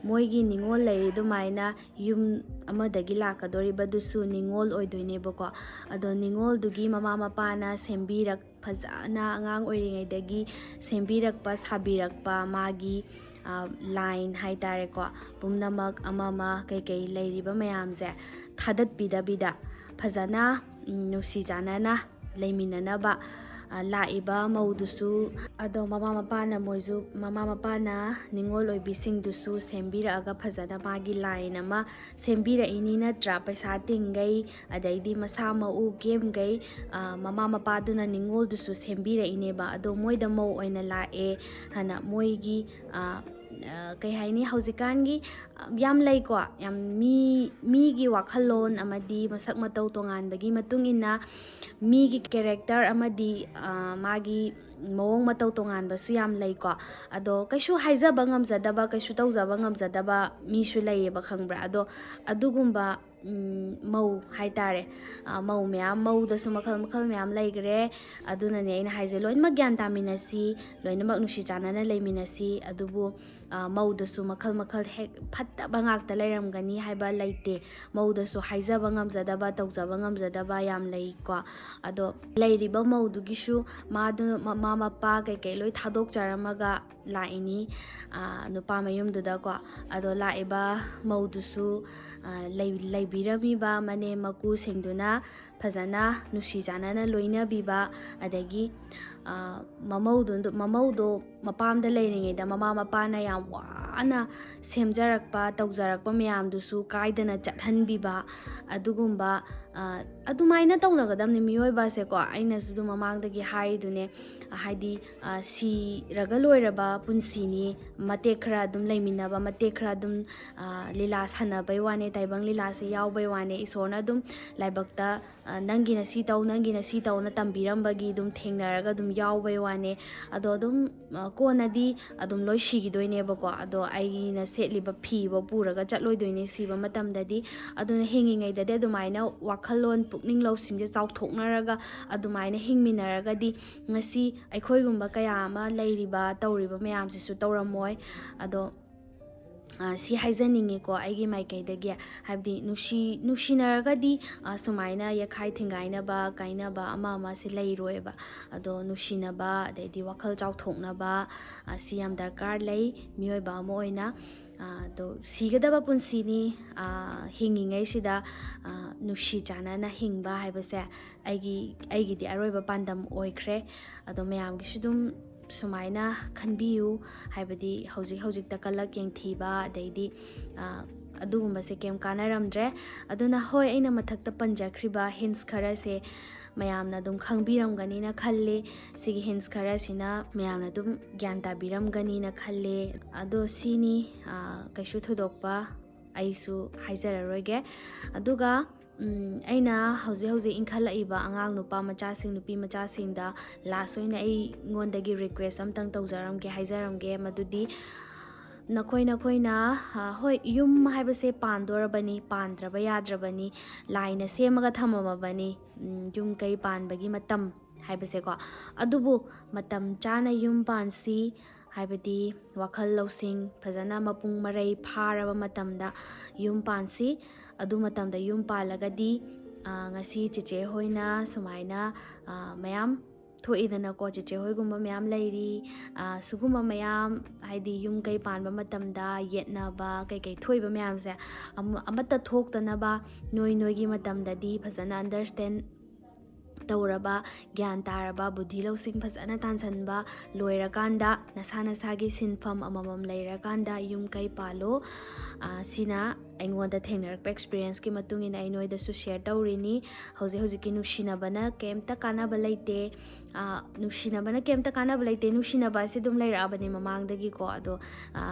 ꯃꯣꯏꯒꯤ ꯅꯤꯉꯣꯜ ꯂꯩꯔꯤ ꯑꯗꯨꯃꯥꯏꯅ ꯌꯨꯝ ꯑꯃꯗꯒꯤ ꯂꯥꯛꯀꯗꯣꯔꯤꯕꯗꯨꯁꯨ ꯅꯤꯉꯣꯜ ꯑꯣꯏꯗꯣꯏꯅꯦꯕꯀꯣ꯫ ꯑꯗꯣ ꯅꯤꯉꯣꯜꯗꯨꯒꯤ ꯃꯃꯥ ꯃꯄꯥꯅ ꯁꯦꯝꯕꯤꯔꯛ ꯐꯖꯅ ꯑꯉꯥꯡ ꯑꯣꯏꯔꯤꯉꯩꯗꯒꯤ ꯁꯦꯝꯕꯤꯔꯛꯄ ꯁꯥꯕꯤꯔꯛꯄ ꯃꯥꯒꯤ ꯂꯥꯏꯟ ꯍꯥꯏꯇꯥꯔꯦꯀꯣ, ꯄꯨꯝꯅꯃꯛ ꯑꯃ ꯑꯃ ꯀꯩꯀꯩ ꯂꯩꯔꯤꯕ ꯃꯌꯥꯝꯁꯦ ꯊꯥꯗꯠꯄꯤꯗꯕꯤꯗ ꯐꯖꯅ ꯅꯨꯡꯁꯤ ꯆꯥꯟꯅꯅ ꯂꯩꯃꯤꯟꯅꯅꯕ ꯂꯥꯛꯏꯕ ꯃꯧꯗꯨꯁꯨ꯫ ꯑꯗꯣ ꯃꯃꯥ ꯃꯄꯥꯅ ꯃꯣꯏꯁꯨ, ꯃꯃꯥ ꯃꯄꯥꯅ ꯅꯤꯡꯉꯣꯜ ꯑꯣꯏꯕꯤꯁꯤꯡꯗꯨꯁꯨ ꯁꯦꯝꯕꯤꯔꯛꯑꯒ ꯐꯖꯅ ꯃꯥꯒꯤ line ꯑꯃ ꯁꯦꯝꯕꯤꯔꯛꯏꯅꯤ ꯅꯠꯇ꯭ꯔꯥ? ꯄꯩꯁꯥ ꯇꯤꯡꯈꯩ, ꯑꯗꯩꯗꯤ ꯃꯁꯥ ꯃꯎ ꯀꯦꯝꯈꯩ, ꯃꯃꯥ ꯃꯄꯥꯗꯨꯅ ꯅꯤꯡꯉꯣꯜꯗꯨꯁꯨ ꯁꯦꯝꯕꯤꯔꯛꯏꯅꯦꯕ꯫ ꯑꯗꯣ ꯃꯣꯏꯗ ꯃꯧ ꯑꯣꯏꯅ ꯂꯥꯛꯑꯦ ꯍꯥꯏꯅ ꯃꯣꯏꯒꯤ ꯀꯩ ꯍꯥꯏꯅꯤ, ꯍꯧꯖꯤꯛꯀꯥꯟꯒꯤ ꯌꯥꯝ ꯂꯩꯀꯣ, ꯌꯥꯝ ꯃꯤ, ꯃꯤꯒꯤ ꯋꯥꯈꯜꯂꯣꯟ ꯑꯃꯗꯤ ꯃꯁꯛ ꯃꯇꯧ ꯇꯣꯉꯥꯟꯕꯒꯤ ꯃꯇꯨꯡ ꯏꯟꯅ ꯃꯤꯒꯤ character ꯑꯃꯗꯤ ꯃꯥꯒꯤ ꯃꯑꯣꯡ ꯃꯇꯧ ꯇꯣꯉꯥꯟꯕꯁꯨ ꯌꯥꯝ ꯂꯩꯀꯣ꯫ ꯑꯗꯣ ꯀꯩꯁꯨ ꯍꯥꯏꯖꯕ ꯉꯝꯖꯗꯕ, ꯀꯩꯁꯨ ꯇꯧꯖꯕ ꯉꯝꯖꯗꯕ ꯃꯤꯁꯨ ꯂꯩꯌꯦꯕ, ꯈꯪꯕ꯭ꯔꯥ? ꯑꯗꯣ ꯑꯗꯨꯒꯨꯝꯕ ꯃꯧ ꯍꯥꯏꯇꯥꯔꯦ, ꯃꯧ ꯃꯌꯥꯝ, ꯃꯧꯗꯁꯨ ꯃꯈꯜ ꯃꯈꯜ ꯃꯌꯥꯝ ꯂꯩꯈ꯭ꯔꯦ꯫ ꯑꯗꯨꯅꯅꯦ ꯑꯩꯅ ꯍꯥꯏꯁꯦ, ꯂꯣꯏꯅꯃꯛ ꯒ꯭ꯌꯥꯟ ꯇꯥꯃꯤꯟꯅꯁꯤ, ꯂꯣꯏꯅꯃꯛ ꯅꯨꯡꯁꯤ ꯆꯥꯟꯅꯅ ꯂꯩꯃꯤꯟꯅꯁꯤ꯫ ꯑꯗꯨꯕꯨ ꯃꯧꯗꯁꯨ ꯃꯈꯜ ꯃꯈꯜ ꯍꯦꯛ ꯐꯠꯇꯕ ꯉꯥꯛꯇ ꯂꯩꯔꯝꯒꯅꯤ ꯍꯥꯏꯕ ꯂꯩꯇꯦ꯫ ꯃꯧꯗꯁꯨ ꯍꯥꯏꯖꯕ ꯉꯝꯖꯗꯕ, ꯇꯧꯖꯕ ꯉꯝꯖꯗꯕ ꯌꯥꯝ ꯂꯩꯀꯣ꯫ ꯑꯗꯣ ꯂꯩꯔꯤꯕ ꯃꯧꯗꯨꯒꯤꯁꯨ ꯃꯥꯗꯨ, ꯃꯃꯥ ꯃꯄꯥ ꯀꯩꯀꯩ ꯂꯣꯏ ꯊꯥꯗꯣꯛꯆꯔꯝꯃꯒ ꯂꯥꯛꯏꯅꯤ ꯅꯨꯄꯥ ꯃꯌꯨꯝꯗꯨꯗꯀꯣ꯫ ꯑꯗꯣ ꯂꯥꯛꯏꯕ ꯃꯧꯗꯨꯁꯨ ꯂꯩꯕꯤꯔꯝꯃꯤꯕ ꯃꯅꯦꯝ ꯃꯀꯨꯁꯤꯡꯗꯨꯅ ꯐꯖꯅ ꯅꯨꯡꯁꯤ ꯆꯥꯟꯅꯅ ꯂꯣꯏꯅꯕꯤꯕ, ꯑꯗꯒꯤ ꯃꯃꯧꯗꯨ, ꯃꯃꯧꯗꯣ ꯃꯄꯥꯝꯗ ꯂꯩꯔꯤꯉꯩꯗ ꯃꯃꯥ ꯃꯄꯥꯅ ꯌꯥꯝ ꯋꯥꯅ ꯁꯦꯝꯖꯔꯛꯄ, ꯇꯧꯖꯔꯛꯄ ꯃꯌꯥꯝꯗꯨꯁꯨ ꯀꯥꯏꯗꯅ ꯆꯠꯍꯟꯕꯤꯕ, ꯑꯗꯨꯒꯨꯝꯕ ꯑꯗꯨꯃꯥꯏꯅ ꯇꯧꯅꯒꯗꯕꯅꯤ ꯃꯤꯑꯣꯏꯕꯁꯦꯀꯣ꯫ ꯑꯩꯅꯁꯨ ꯑꯗꯨꯝ ꯃꯃꯥꯡꯗꯒꯤ ꯍꯥꯏꯔꯤꯗꯨꯅꯦ, ꯍꯥꯏꯗꯤ ꯁꯤꯔꯒ ꯂꯣꯏꯔꯕ ꯄꯨꯟꯁꯤꯅꯤ, ꯃꯇꯦꯛ ꯈꯔ ꯑꯗꯨꯝ ꯂꯩꯃꯤꯟꯅꯕ, ꯃꯇꯦꯛ ꯈꯔ ꯑꯗꯨꯝ ꯂꯤꯂꯥ ꯁꯥꯟꯅꯕꯩ ꯋꯥꯅꯦ, ꯇꯥꯏꯕꯪ ꯂꯤꯂꯥꯁꯦ ꯌꯥꯎꯕꯩ ꯋꯥꯅꯦ꯫ ꯏꯁꯣꯔꯅ ꯑꯗꯨꯝ ꯂꯥꯏꯕꯛꯇ ꯅꯪꯒꯤꯅ ꯁꯤ ꯇꯧ, ꯅꯪꯒꯤꯅ ꯁꯤ ꯇꯧꯅ ꯇꯝꯕꯤꯔꯝꯕꯒꯤ ꯑꯗꯨꯝ ꯊꯦꯡꯅꯔꯒ ꯑꯗꯨꯝ ꯌꯥꯎꯕꯩ ꯋꯥꯅꯦ꯫ ꯑꯗꯣ ꯑꯗꯨꯝ ꯀꯣꯟꯅꯗꯤ ꯑꯗꯨꯝ ꯂꯣꯏ ꯁꯤꯈꯤꯗꯣꯏꯅꯦꯕꯀꯣ꯫ ꯑꯗꯣ ꯑꯩꯅ ꯁꯦꯠꯂꯤꯕ ꯐꯤꯕꯣ ꯄꯨꯔꯒ ꯆꯠꯂꯣꯏꯗꯣꯏꯅꯦ ꯁꯤꯕ ꯃꯇꯝꯗꯗꯤ꯫ ꯑꯗꯨꯅ ꯍꯤꯡꯉꯤꯉꯩꯗꯗꯤ ꯑꯗꯨꯃꯥꯏꯅ ꯋꯥꯈꯜꯂꯣꯟ, ꯄꯨꯛꯅꯤꯡ ꯂꯧꯁꯤꯡꯁꯦ ꯆꯥꯎꯊꯣꯛꯅꯔꯒ ꯑꯗꯨꯃꯥꯏꯅ ꯍꯤꯡꯃꯤꯟꯅꯔꯒꯗꯤ ꯉꯁꯤ ꯑꯩꯈꯣꯏꯒꯨꯝꯕ ꯀꯌꯥ ꯑꯃ ꯂꯩꯔꯤꯕ, ꯇꯧꯔꯤꯕ ꯃꯌꯥꯝꯁꯤꯁꯨ ꯇꯧꯔꯝꯃꯣꯏ꯫ ꯑꯗꯣ ꯁꯤ ꯍꯥꯏꯖꯅꯤꯡꯉꯤꯀꯣ ꯑꯩꯒꯤ ꯃꯥꯏꯀꯩꯗꯒꯤ, ꯍꯥꯏꯕꯗꯤ ꯅꯨꯡꯁꯤ, ꯅꯨꯡꯁꯤꯅꯔꯒꯗꯤ ꯁꯨꯃꯥꯏꯅ ꯌꯦꯛꯈꯥꯏ ꯊꯤꯡꯒꯥꯏꯅꯕ, ꯀꯥꯏꯅꯕ ꯑꯃ ꯑꯃꯁꯦ ꯂꯩꯔꯣꯏꯕ꯫ ꯑꯗꯣ ꯅꯨꯡꯁꯤꯅꯕ, ꯑꯗꯩꯗꯤ ꯋꯥꯈꯜ ꯆꯥꯎꯊꯣꯛꯅꯕ, ꯁꯤ ꯌꯥꯝ ꯗꯔꯀꯥꯔ ꯂꯩ ꯃꯤꯑꯣꯏꯕ ꯑꯃ ꯑꯣꯏꯅ꯫ ꯑꯗꯣ ꯁꯤꯒꯗꯕ ꯄꯨꯟꯁꯤꯅꯤ꯫ ꯍꯤꯡꯉꯤꯉꯩꯁꯤꯗ ꯅꯨꯡꯁꯤ ꯆꯥꯟꯅꯅ ꯍꯤꯡꯕ ꯍꯥꯏꯕꯁꯦ ꯑꯩꯒꯤ ꯑꯩꯒꯤꯗꯤ ꯑꯔꯣꯏꯕ ꯄꯥꯟꯗꯝ ꯑꯣꯏꯈ꯭ꯔꯦ꯫ ꯑꯗꯣ ꯃꯌꯥꯝꯒꯤꯁꯨ ꯑꯗꯨꯝ ꯁꯨꯃꯥꯏꯅ ꯈꯟꯕꯤꯌꯨ꯫ ꯍꯥꯏꯕꯗꯤ ꯍꯧꯖꯤꯛ ꯍꯧꯖꯤꯛꯇ ꯀꯂꯛ ꯌꯦꯡꯊꯤꯕ, ꯑꯗꯩꯗꯤ ꯑꯗꯨꯒꯨꯝꯕꯁꯦ ꯀꯩꯝ ꯀꯥꯟꯅꯔꯝꯗ꯭ꯔꯦ꯫ ꯑꯗꯨꯅ ꯍꯣꯏ, ꯑꯩꯅ ꯃꯊꯛꯇ ꯄꯟꯖꯈ꯭ꯔꯤꯕ ꯍꯤꯟꯁ ꯈꯔꯁꯦ ꯃꯌꯥꯝꯅ ꯑꯗꯨꯝ ꯈꯪꯕꯤꯔꯝꯒꯅꯤꯅ ꯈꯜꯂꯤ꯫ ꯁꯤꯒꯤ ꯍꯤꯟꯁ ꯈꯔꯁꯤꯅ ꯃꯌꯥꯝꯅ ꯑꯗꯨꯝ ꯒ꯭ꯌꯥꯟ ꯇꯥꯕꯤꯔꯝꯒꯅꯤꯅ ꯈꯜꯂꯦ꯫ ꯑꯗꯣ ꯁꯤꯅꯤ, ꯀꯩꯁꯨ ꯊꯣꯏꯗꯣꯛꯄ ꯑꯩꯁꯨ ꯍꯥꯏꯖꯔꯔꯣꯏꯒꯦ꯫ ꯑꯗꯨꯒ ꯑꯩꯅ ꯍꯧꯖꯤꯛ ꯍꯧꯖꯤꯛ ꯏꯟꯈꯠꯂꯛꯏꯕ ꯑꯉꯥꯡ ꯅꯨꯄꯥ ꯃꯆꯥꯁꯤꯡ, ꯅꯨꯄꯤ ꯃꯆꯥꯁꯤꯡꯗ ꯂꯥꯁ ꯑꯣꯏꯅ ꯑꯩꯉꯣꯟꯗꯒꯤ ꯔꯤꯀ꯭ꯋꯦꯁ ꯑꯝꯇꯪ ꯇꯧꯖꯔꯝꯒꯦ, ꯍꯥꯏꯖꯔꯝꯒꯦ꯫ ꯃꯗꯨꯗꯤ ꯅꯈꯣꯏ ꯅꯈꯣꯏꯅ, ꯍꯣꯏ, ꯌꯨꯝ ꯍꯥꯏꯕꯁꯦ ꯄꯥꯟꯗꯣꯔꯕꯅꯤ, ꯄꯥꯟꯗ꯭ꯔꯕ ꯌꯥꯗ꯭ꯔꯕꯅꯤ, ꯂꯥꯏꯅ ꯁꯦꯝꯃꯒ ꯊꯝꯃꯝꯃꯕꯅꯤ ꯌꯨꯝ ꯀꯩ ꯄꯥꯟꯕꯒꯤ ꯃꯇꯝ ꯍꯥꯏꯕꯁꯦꯀꯣ꯫ ꯑꯗꯨꯕꯨ ꯃꯇꯝ ꯆꯥꯅ ꯌꯨꯝ ꯄꯥꯟꯁꯤ, ꯍꯥꯏꯕꯗꯤ ꯋꯥꯈꯜ ꯂꯧꯁꯤꯡ ꯐꯖꯅ ꯃꯄꯨꯡ ꯃꯔꯩ ꯐꯥꯔꯕ ꯃꯇꯝꯗ ꯌꯨꯝ ꯄꯥꯟꯁꯤ꯫ ꯑꯗꯨ ꯃꯇꯝꯗ ꯌꯨꯝ ꯄꯥꯜꯂꯒꯗꯤ ꯉꯁꯤ ꯆꯦꯆꯦ ꯍꯣꯏꯅ ꯁꯨꯃꯥꯏꯅ ꯃꯌꯥꯝ ꯊꯣꯛꯏꯗꯅꯀꯣ, ꯆꯦꯆꯦ ꯍꯣꯏꯒꯨꯝꯕ ꯃꯌꯥꯝ ꯂꯩꯔꯤ꯫ ꯁꯤꯒꯨꯝꯕ ꯃꯌꯥꯝ, ꯍꯥꯏꯗꯤ ꯌꯨꯝ ꯀꯩ ꯄꯥꯟꯕ ꯃꯇꯝꯗ ꯌꯦꯠꯅꯕ ꯀꯩꯀꯩ ꯊꯣꯛꯏꯕ ꯃꯌꯥꯝꯁꯦ ꯑꯃ-, ꯑꯃꯠꯇ ꯊꯣꯛꯇꯅꯕ ꯅꯣꯏ ꯅꯣꯏꯒꯤ ꯃꯇꯝꯗꯗꯤ ꯐꯖꯅ ꯑꯟꯗꯔꯁꯇꯦꯟ ꯇꯧꯔꯕ, ꯒ꯭ꯌꯥꯟ ꯇꯥꯔꯕ, ꯕꯨꯙꯤ ꯂꯧꯁꯤꯡ ꯐꯖꯅ ꯇꯥꯟꯁꯤꯟꯕ ꯂꯣꯏꯔꯀꯥꯟꯗ, ꯅꯁꯥ ꯅꯁꯥꯒꯤ ꯁꯤꯟꯐꯝ ꯑꯃꯃꯝ ꯂꯩꯔꯀꯥꯟꯗ ꯌꯨꯝ ꯀꯩ ꯄꯥꯜꯂꯣ꯫ ꯁꯤꯅ ꯑꯩꯉꯣꯟꯗ ꯊꯦꯡꯅꯔꯛꯄ ꯑꯦꯛꯁꯄꯤꯔꯤꯌꯦꯟꯁꯀꯤ ꯃꯇꯨꯡ ꯏꯟꯅ ꯑꯩ ꯅꯣꯏꯗꯁꯨ ꯁꯤꯌꯔ ꯇꯧꯔꯤꯅꯤ꯫ ꯍꯧꯖꯤꯛ ꯍꯧꯖꯤꯛꯀꯤ ꯅꯨꯡꯁꯤꯅꯕꯅ ꯀꯩꯝꯇ ꯀꯥꯟꯅꯕ ꯂꯩꯇꯦ꯫ ꯅꯨꯡꯁꯤꯅꯕꯅ ꯀꯩꯝꯇ ꯀꯥꯟꯅꯕ ꯂꯩꯇꯦ꯫ ꯅꯨꯡꯁꯤꯅꯕ ꯑꯁꯤ ꯑꯗꯨꯝ ꯂꯩꯔꯛꯑꯕꯅꯦ ꯃꯃꯥꯡꯗꯒꯤꯀꯣ꯫ ꯑꯗꯣ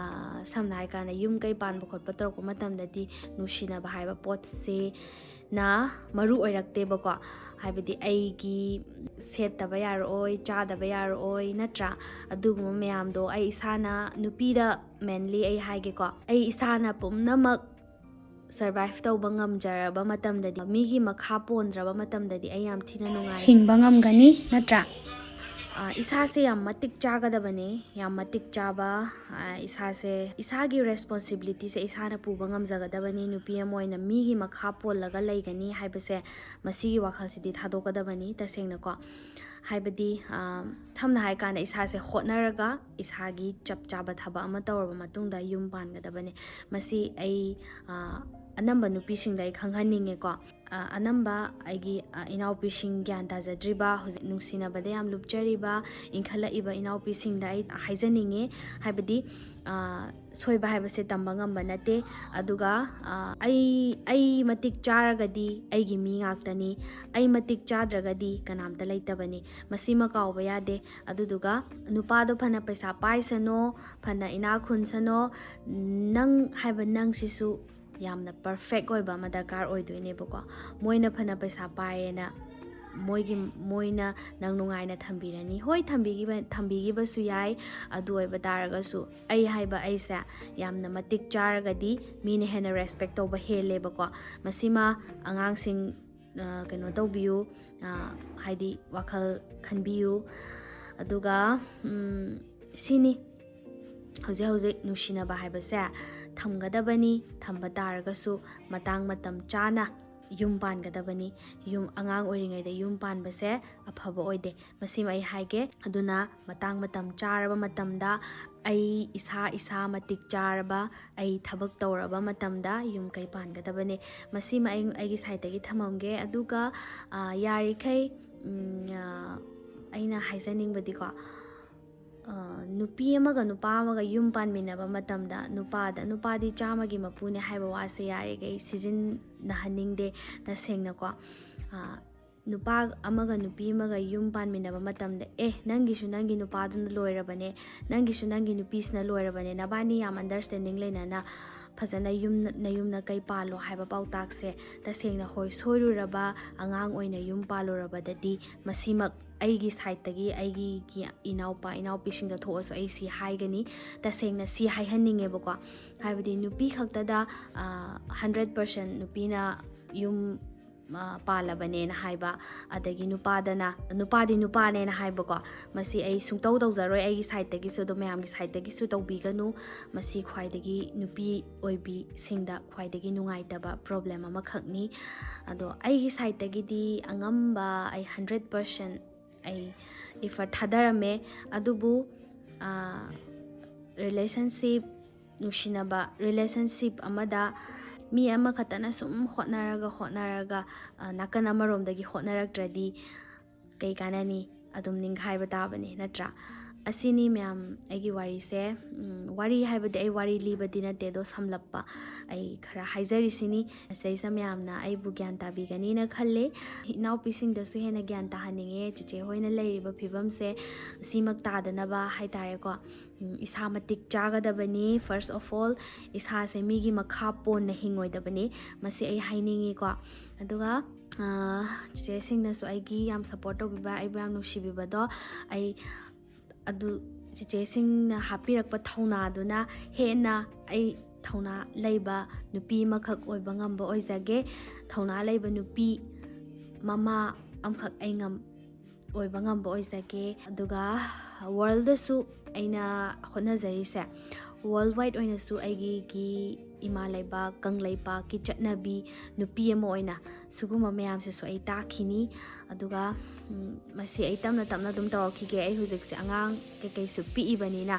ꯁꯝꯅ ꯍꯥꯏ ꯀꯥꯟꯗ ꯌꯨꯝ ꯀꯩ ꯄꯥꯟꯕ ꯈꯣꯠꯄ ꯇꯧꯔꯛꯄ ꯃꯇꯝꯗꯗꯤ ꯅꯨꯡꯁꯤꯅꯕ ꯍꯥꯏꯕ ꯄꯣꯠꯁꯤꯅ ꯃꯔꯨ ꯑꯣꯏꯔꯛꯇꯦꯕꯀꯣ꯫ ꯍꯥꯏꯕꯗꯤ ꯑꯩꯒꯤ ꯁꯦꯠꯇꯕ ꯌꯥꯔꯛꯑꯣꯏ, ꯆꯥꯗꯕ ꯌꯥꯔꯛꯑꯣꯏ, ꯅꯠꯇ꯭ꯔꯥ? ꯑꯗꯨꯒꯨꯝꯕ ꯃꯌꯥꯝꯗꯣ ꯑꯩ ꯏꯁꯥꯅ, ꯅꯨꯄꯤꯗ ꯃꯦꯟꯂꯤ ꯑꯩ ꯍꯥꯏꯒꯦꯀꯣ, ꯑꯩ ꯏꯁꯥꯅ ꯄꯨꯝꯅꯃꯛ ꯁꯔꯚꯥꯏꯚ ꯇꯧꯕ ꯉꯝꯖꯔꯕ ꯃꯇꯝꯗꯗꯤ, ꯃꯤꯒꯤ ꯃꯈꯥ ꯄꯣꯟꯗ꯭ꯔꯕ ꯃꯇꯝꯗꯗꯤ ꯑꯩ ꯌꯥꯝ ꯊꯤꯅ ꯅꯨꯡꯉꯥꯏ꯫ ꯍꯤꯡꯕ ꯉꯝꯒꯅꯤ, ꯅꯠꯇ꯭ꯔꯥ? ꯏꯁꯥꯁꯦ ꯌꯥꯝ ꯃꯇꯤꯛ ꯆꯥꯒꯗꯕꯅꯤ꯫ ꯌꯥꯝ ꯃꯇꯤꯛ ꯆꯥꯕ, ꯏꯁꯥꯁꯦ, ꯏꯁꯥꯒꯤ ꯔꯦꯁꯄꯣꯟꯁꯤꯕꯤꯂꯤꯇꯤꯁꯦ ꯏꯁꯥꯅ ꯄꯨꯕ ꯉꯝꯖꯒꯗꯕꯅꯤ꯫ ꯅꯨꯄꯤ ꯑꯃ ꯑꯣꯏꯅ ꯃꯤꯒꯤ ꯃꯈꯥ ꯄꯣꯜꯂꯒ ꯂꯩꯒꯅꯤ ꯍꯥꯏꯕꯁꯦ, ꯃꯁꯤꯒꯤ ꯋꯥꯈꯜꯁꯤꯗꯤ ꯊꯥꯗꯣꯛꯀꯗꯕꯅꯤ ꯇꯁꯦꯡꯅꯀꯣ꯫ ꯍꯥꯏꯕꯗꯤ, ꯑ, ꯁꯝꯅ ꯍꯥꯏꯔꯀꯥꯟꯗ ꯏꯁꯥꯁꯦ ꯍꯣꯠꯅꯔꯒ ꯏꯁꯥꯒꯤ ꯆꯞ ꯆꯥꯕ ꯊꯕꯛ ꯑꯃ ꯇꯧꯔꯕ ꯃꯇꯨꯡꯗ ꯌꯨꯝ ꯄꯥꯟꯒꯗꯕꯅꯦ꯫ ꯃꯁꯤ ꯑꯩ, ꯑ, ꯑꯅꯝꯕ ꯅꯨꯄꯤꯁꯤꯡꯗ ꯑꯩ ꯈꯪꯍꯟꯅꯤꯡꯉꯦꯀꯣ꯫ ꯑ, ꯑꯅꯝꯕ ꯑꯩꯒꯤ, ꯑ, ꯏꯅꯥꯎꯄꯤꯁꯤꯡ ꯒ꯭ꯌꯥꯟ ꯇꯥꯖꯗ꯭ꯔꯤꯕ, ꯍꯧꯖꯤꯛ ꯅꯨꯡꯁꯤꯅꯕꯗ ꯌꯥꯝ ꯂꯨꯞꯆꯔꯤꯕ, ꯏꯟꯈꯠꯂꯛꯏꯕ ꯏꯅꯥꯎꯄꯤꯁꯤꯡꯗ ꯑꯩ ꯍꯥꯏꯖꯅꯤꯡꯉꯦ꯫ ꯍꯥꯏꯕꯗꯤ, ꯑ, ꯁꯣꯏꯕ ꯍꯥꯏꯕꯁꯦ ꯇꯝꯕ ꯉꯝꯕ ꯅꯠꯇꯦ꯫ ꯑꯗꯨꯒ, ꯑ, ꯑꯩ, ꯑꯩ ꯃꯇꯤꯛ ꯆꯥꯔꯒꯗꯤ ꯑꯩꯒꯤ ꯃꯤ ꯉꯥꯛꯇꯅꯤ, ꯑꯩ ꯃꯇꯤꯛ ꯆꯥꯗ꯭ꯔꯒꯗꯤ ꯀꯅꯥꯝꯇ ꯂꯩꯇꯕꯅꯤ꯫ ꯃꯁꯤꯃ ꯀꯥꯎꯕ ꯌꯥꯗꯦ꯫ ꯑꯗꯨꯗꯨꯒ ꯅꯨꯄꯥꯗꯣ ꯐꯅ ꯄꯩꯁꯥ ꯄꯥꯏꯁꯅꯣ, ꯐꯅ ꯏꯅꯥꯛ ꯈꯨꯟꯁꯅꯣ, ꯅꯪ ꯍꯥꯏꯕ ꯅꯪꯁꯤꯁꯨ ꯌꯥꯝꯅ ꯄꯔꯐꯦꯛ ꯑꯣꯏꯕ ꯑꯃ ꯗꯔꯀꯥꯔ ꯑꯣꯏꯗꯣꯏꯅꯦꯕꯀꯣ꯫ ꯃꯣꯏꯅ ꯐꯅ ꯄꯩꯁꯥ ꯄꯥꯏꯌꯦꯅ ꯃꯣꯏꯒꯤ, ꯃꯣꯏꯅ ꯅꯪ ꯅꯨꯡꯉꯥꯏꯅ ꯊꯝꯕꯤꯔꯅꯤ꯫ ꯍꯣꯏ, ꯊꯝꯕꯤꯈꯤꯕ, ꯊꯝꯕꯤꯈꯤꯕꯁꯨ ꯌꯥꯏ꯫ ꯑꯗꯨ ꯑꯣꯏꯕ ꯇꯥꯔꯒꯁꯨ ꯑꯩ ꯍꯥꯏꯕ ꯑꯩꯁꯦ ꯌꯥꯝꯅ ꯃꯇꯤꯛ ꯆꯥꯔꯒꯗꯤ ꯃꯤꯅ ꯍꯦꯟꯅ ꯔꯦꯁꯄꯦꯛ ꯇꯧꯕ ꯍꯦꯜꯂꯦꯕꯀꯣ꯫ ꯃꯁꯤꯃ ꯑꯉꯥꯡꯁꯤꯡ, ꯑ, ꯀꯩꯅꯣ ꯇꯧꯕꯤꯌꯨ, ꯑ, ꯍꯥꯏꯗꯤ ꯋꯥꯈꯜ ꯈꯟꯕꯤꯌꯨ꯫ ꯑꯗꯨꯒ, ꯎꯝ, ꯁꯤꯅꯤ꯫ ꯍꯧꯖꯤꯛ ꯍꯧꯖꯤꯛ ꯅꯨꯡꯁꯤꯅꯕ ꯍꯥꯏꯕꯁꯦ ꯊꯝꯒꯗꯕꯅꯤ, ꯊꯝꯕ ꯇꯥꯔꯒꯁꯨ ꯃꯇꯥꯡ ꯃꯇꯝ ꯆꯥꯅ ꯌꯨꯝ ꯄꯥꯟꯒꯗꯕꯅꯤ꯫ ꯌꯨꯝ, ꯑꯉꯥꯡ ꯑꯣꯏꯔꯤꯉꯩꯗ ꯌꯨꯝ ꯄꯥꯟꯕꯁꯦ ꯑꯐꯕ ꯑꯣꯏꯗꯦ꯫ ꯃꯁꯤꯃ ꯑꯩ ꯍꯥꯏꯒꯦ꯫ ꯑꯗꯨꯅ ꯃꯇꯥꯡ ꯃꯇꯝ ꯆꯥꯔꯕ ꯃꯇꯝꯗ ꯑꯩ ꯏꯁꯥ, ꯏꯁꯥ ꯃꯇꯤꯛ ꯆꯥꯔꯕ, ꯑꯩ ꯊꯕꯛ ꯇꯧꯔꯕ ꯃꯇꯝꯗ ꯌꯨꯝ ꯀꯩ ꯄꯥꯟꯒꯗꯕꯅꯦ꯫ ꯃꯁꯤꯃ ꯑꯩ, ꯑꯩꯒꯤ ꯁꯥꯏꯠꯇꯒꯤ ꯊꯝꯃꯝꯒꯦ꯫ ꯑꯗꯨꯒ, ꯑ, ꯌꯥꯔꯤꯈꯩ, ꯎꯝ, ꯑ, ꯑꯩꯅ ꯍꯥꯏꯖꯅꯤꯡꯕꯗꯤꯀꯣ, ꯑ, ꯅꯨꯄꯤ ꯑꯃꯒ ꯅꯨꯄꯥ ꯑꯃꯒ ꯌꯨꯝ ꯄꯥꯟꯃꯤꯟꯅꯕ ꯃꯇꯝꯗ ꯅꯨꯄꯥꯗ, "ꯅꯨꯄꯥꯗꯤ ꯆꯥꯝꯃꯒꯤ ꯃꯄꯨꯅꯦ" ꯍꯥꯏꯕ ꯋꯥꯁꯦ ꯌꯥꯔꯤꯈꯩ ꯁꯤꯖꯤꯟꯅꯍꯟꯅꯤꯡꯗꯦ, ꯇꯁꯦꯡꯅꯀꯣ꯫ ꯑ, ꯅꯨꯄꯥ ꯑꯃꯒ ꯅꯨꯄꯤ ꯑꯃꯒ ꯌꯨꯝ ꯄꯥꯟꯃꯤꯟꯅꯕ ꯃꯇꯝꯗ, "ꯑꯦ, ꯅꯪꯒꯤꯁꯨ ꯅꯪꯒꯤ ꯅꯨꯄꯥꯗꯨꯅ ꯂꯣꯏꯔꯕꯅꯦ, ꯅꯪꯒꯤꯁꯨ ꯅꯪꯒꯤ ꯅꯨꯄꯤꯁꯤꯅ ꯂꯣꯏꯔꯕꯅꯦ, ꯅꯕꯥꯅꯤ ꯌꯥꯝ ꯑꯟꯗꯔꯁꯇꯦꯟꯗꯤꯡ ꯂꯩꯅꯅ ꯐꯖꯅ ꯌꯨꯝ, ꯅꯌꯨꯝ ꯅꯀꯩ ꯄꯥꯜꯂꯣ" ꯍꯥꯏꯕ ꯄꯥꯎꯇꯥꯛꯁꯦ, ꯇꯁꯦꯡꯅ, ꯍꯣꯏ, ꯁꯣꯏꯔꯨꯔꯕ ꯑꯉꯥꯡ ꯑꯣꯏꯅ ꯌꯨꯝ ꯄꯥꯜꯂꯨꯔꯕꯗꯗꯤ ꯃꯁꯤꯃꯛ ꯑꯩꯒꯤ ꯁꯥꯏꯠꯇꯒꯤ, ꯑꯩꯒꯤ ꯏꯅꯥꯎꯄꯥ ꯏꯅꯥꯎꯄꯤꯁꯤꯡꯗ ꯊꯣꯛꯑꯁꯨ ꯑꯩ ꯁꯤ ꯍꯥꯏꯒꯅꯤ, ꯇꯁꯦꯡꯅ ꯁꯤ ꯍꯥꯏꯍꯟꯅꯤꯡꯉꯦꯕꯀꯣ꯫ ꯍꯥꯏꯕꯗꯤ ꯅꯨꯄꯤ ꯈꯛꯇꯗ, ꯑ, ꯍꯟꯗ꯭ꯔꯦꯠ ꯄꯥꯔꯁꯦꯟ ꯅꯨꯄꯤꯅ ꯌꯨꯝ, ꯑ, ꯄꯥꯜꯂꯕꯅꯦꯅ ꯍꯥꯏꯕ, ꯑꯗꯒꯤ ꯅꯨꯄꯥꯗꯅ, "ꯅꯨꯄꯥꯗꯤ ꯅꯨꯄꯥꯅꯦꯅ" ꯍꯥꯏꯕꯀꯣ꯫ ꯃꯁꯤ ꯑꯩ ꯁꯨꯡꯇꯧ ꯇꯧꯖꯔꯣꯏ, ꯑꯩꯒꯤ ꯁꯥꯏꯠꯇꯒꯤꯁꯨ, ꯑꯗꯣ ꯃꯌꯥꯝꯒꯤ ꯁꯥꯏꯠꯇꯒꯤꯁꯨ ꯇꯧꯕꯤꯒꯅꯨ꯫ ꯃꯁꯤ ꯈ꯭ꯋꯥꯏꯗꯒꯤ ꯅꯨꯄꯤ ꯑꯣꯏꯕꯤꯁꯤꯡꯗ ꯈ꯭ꯋꯥꯏꯗꯒꯤ ꯅꯨꯡꯉꯥꯏꯇꯕ ꯄ꯭ꯔꯣꯕ꯭ꯂꯦꯝ ꯑꯃꯈꯛꯅꯤ꯫ ꯑꯗꯣ ꯑꯩꯒꯤ ꯁꯥꯏꯠꯇꯒꯤꯗꯤ ꯑꯉꯝꯕ ꯑꯩ ꯍꯟꯗ꯭ꯔꯦꯠ ꯄꯥꯔꯁꯦꯟ ꯑꯩ effort ꯊꯥꯗꯔꯝꯃꯦ꯫ ꯑꯗꯨꯕꯨ ꯔꯤꯂꯦꯁꯟꯁꯤꯞ, ꯅꯨꯡꯁꯤꯅꯕ ꯔꯤꯂꯦꯁꯟꯁꯤꯞ ꯑꯃꯗ ꯃꯤ ꯑꯃꯈꯛꯇꯅ ꯁꯨꯝ ꯍꯣꯠꯅꯔꯒ ꯍꯣꯠꯅꯔꯒ ꯅꯥꯀꯟ ꯑꯃꯔꯣꯝꯗꯒꯤ ꯍꯣꯠꯅꯔꯛꯇ꯭ꯔꯗꯤ ꯀꯩ ꯀꯥꯟꯅꯅꯤ? ꯑꯗꯨꯝ ꯅꯤꯡꯈꯥꯏꯕ ꯇꯥꯕꯅꯦ, ꯅꯠꯇ꯭ꯔꯥ? ꯑꯁꯤꯅꯤ ꯃꯌꯥꯝ ꯑꯩꯒꯤ ꯋꯥꯔꯤꯁꯦ꯫ ꯋꯥꯔꯤ ꯍꯥꯏꯕꯗꯤ ꯑꯩ ꯋꯥꯔꯤ ꯂꯤꯕꯗꯤ ꯅꯠꯇꯦ, ꯑꯗꯣ ꯁꯝꯂꯞꯄ ꯑꯩ ꯈꯔ ꯍꯥꯏꯖꯔꯤꯁꯤꯅꯤ꯫ ꯃꯁꯤꯗꯩꯁꯤꯗ ꯃꯌꯥꯝꯅ ꯑꯩꯕꯨ ꯒ꯭ꯌꯥꯟ ꯇꯥꯕꯤꯒꯅꯤꯅ ꯈꯜꯂꯦ꯫ ꯏꯅꯥꯎꯄꯤꯁꯤꯡꯗꯁꯨ ꯍꯦꯟꯅ ꯒ꯭ꯌꯥꯟ ꯇꯥꯍꯟꯅꯤꯡꯉꯦ, ꯆꯦꯆꯦ ꯍꯣꯏꯅ ꯂꯩꯔꯤꯕ ꯐꯤꯕꯝꯁꯦ ꯁꯤꯃꯛ ꯇꯥꯗꯅꯕ ꯍꯥꯏꯇꯥꯔꯦꯀꯣ꯫ ꯏꯁꯥ ꯃꯇꯤꯛ ꯆꯥꯒꯗꯕꯅꯤ꯫ First of all, ꯏꯁꯥꯁꯦ ꯃꯤꯒꯤ ꯃꯈꯥ ꯄꯣꯟꯅ ꯍꯤꯡꯉꯣꯏꯗꯕꯅꯤ, ꯃꯁꯤ ꯑꯩ ꯍꯥꯏꯅꯤꯡꯉꯤꯀꯣ꯫ ꯑꯗꯨꯒ ꯆꯦꯆꯦꯁꯤꯡꯅꯁꯨ ꯑꯩꯒꯤ ꯌꯥꯝ support ꯇꯧꯕꯤꯕ, ꯑꯩꯕꯨ ꯌꯥꯝ ꯅꯨꯡꯁꯤꯕꯤꯕꯗꯣ ꯑꯩ ꯑꯗꯨ ꯆꯦꯆꯦꯁꯤꯡꯅ ꯍꯥꯞꯄꯤꯔꯛꯄ ꯊꯧꯅꯥꯗꯨꯅ ꯍꯦꯟꯅ ꯑꯩ ꯊꯧꯅꯥ ꯂꯩꯕ ꯅꯨꯄꯤ ꯑꯃꯈꯛ ꯑꯣꯏꯕ ꯉꯝꯕ ꯑꯣꯏꯖꯒꯦ꯫ ꯊꯧꯅꯥ ꯂꯩꯕ ꯅꯨꯄꯤ, ꯃꯃꯥ ꯑꯃꯈꯛ ꯑꯩ ꯉꯝ ꯑꯣꯏꯕ ꯉꯝꯕ ꯑꯣꯏꯖꯒꯦ꯫ ꯑꯗꯨꯒ ꯋꯥꯔꯜꯗꯁꯨ ꯑꯩꯅ ꯍꯣꯠꯅꯖꯔꯤꯁꯦ, ꯋꯥꯔꯜ ꯋꯥꯏꯗ ꯑꯣꯏꯅꯁꯨ ꯑꯩꯒꯤ ꯏꯃꯥ ꯂꯩꯕꯥꯛ ꯀꯪꯂꯩꯄꯥꯛꯀꯤ ꯆꯠꯅꯕꯤ, ꯅꯨꯄꯤ ꯑꯃ ꯑꯣꯏꯅ ꯁꯤꯒꯨꯝꯕ ꯃꯌꯥꯝꯁꯤꯁꯨ ꯑꯩ ꯇꯥꯛꯈꯤꯅꯤ꯫ ꯑꯗꯨꯒ ꯃꯁꯤ ꯑꯩ ꯇꯞꯅ ꯇꯞꯅ ꯑꯗꯨꯝ ꯇꯧꯔꯛꯈꯤꯒꯦ꯫ ꯑꯩ ꯍꯧꯖꯤꯛꯁꯦ ꯑꯉꯥꯡ ꯀꯩꯀꯩꯁꯨ ꯄꯤꯛꯏꯕꯅꯤꯅ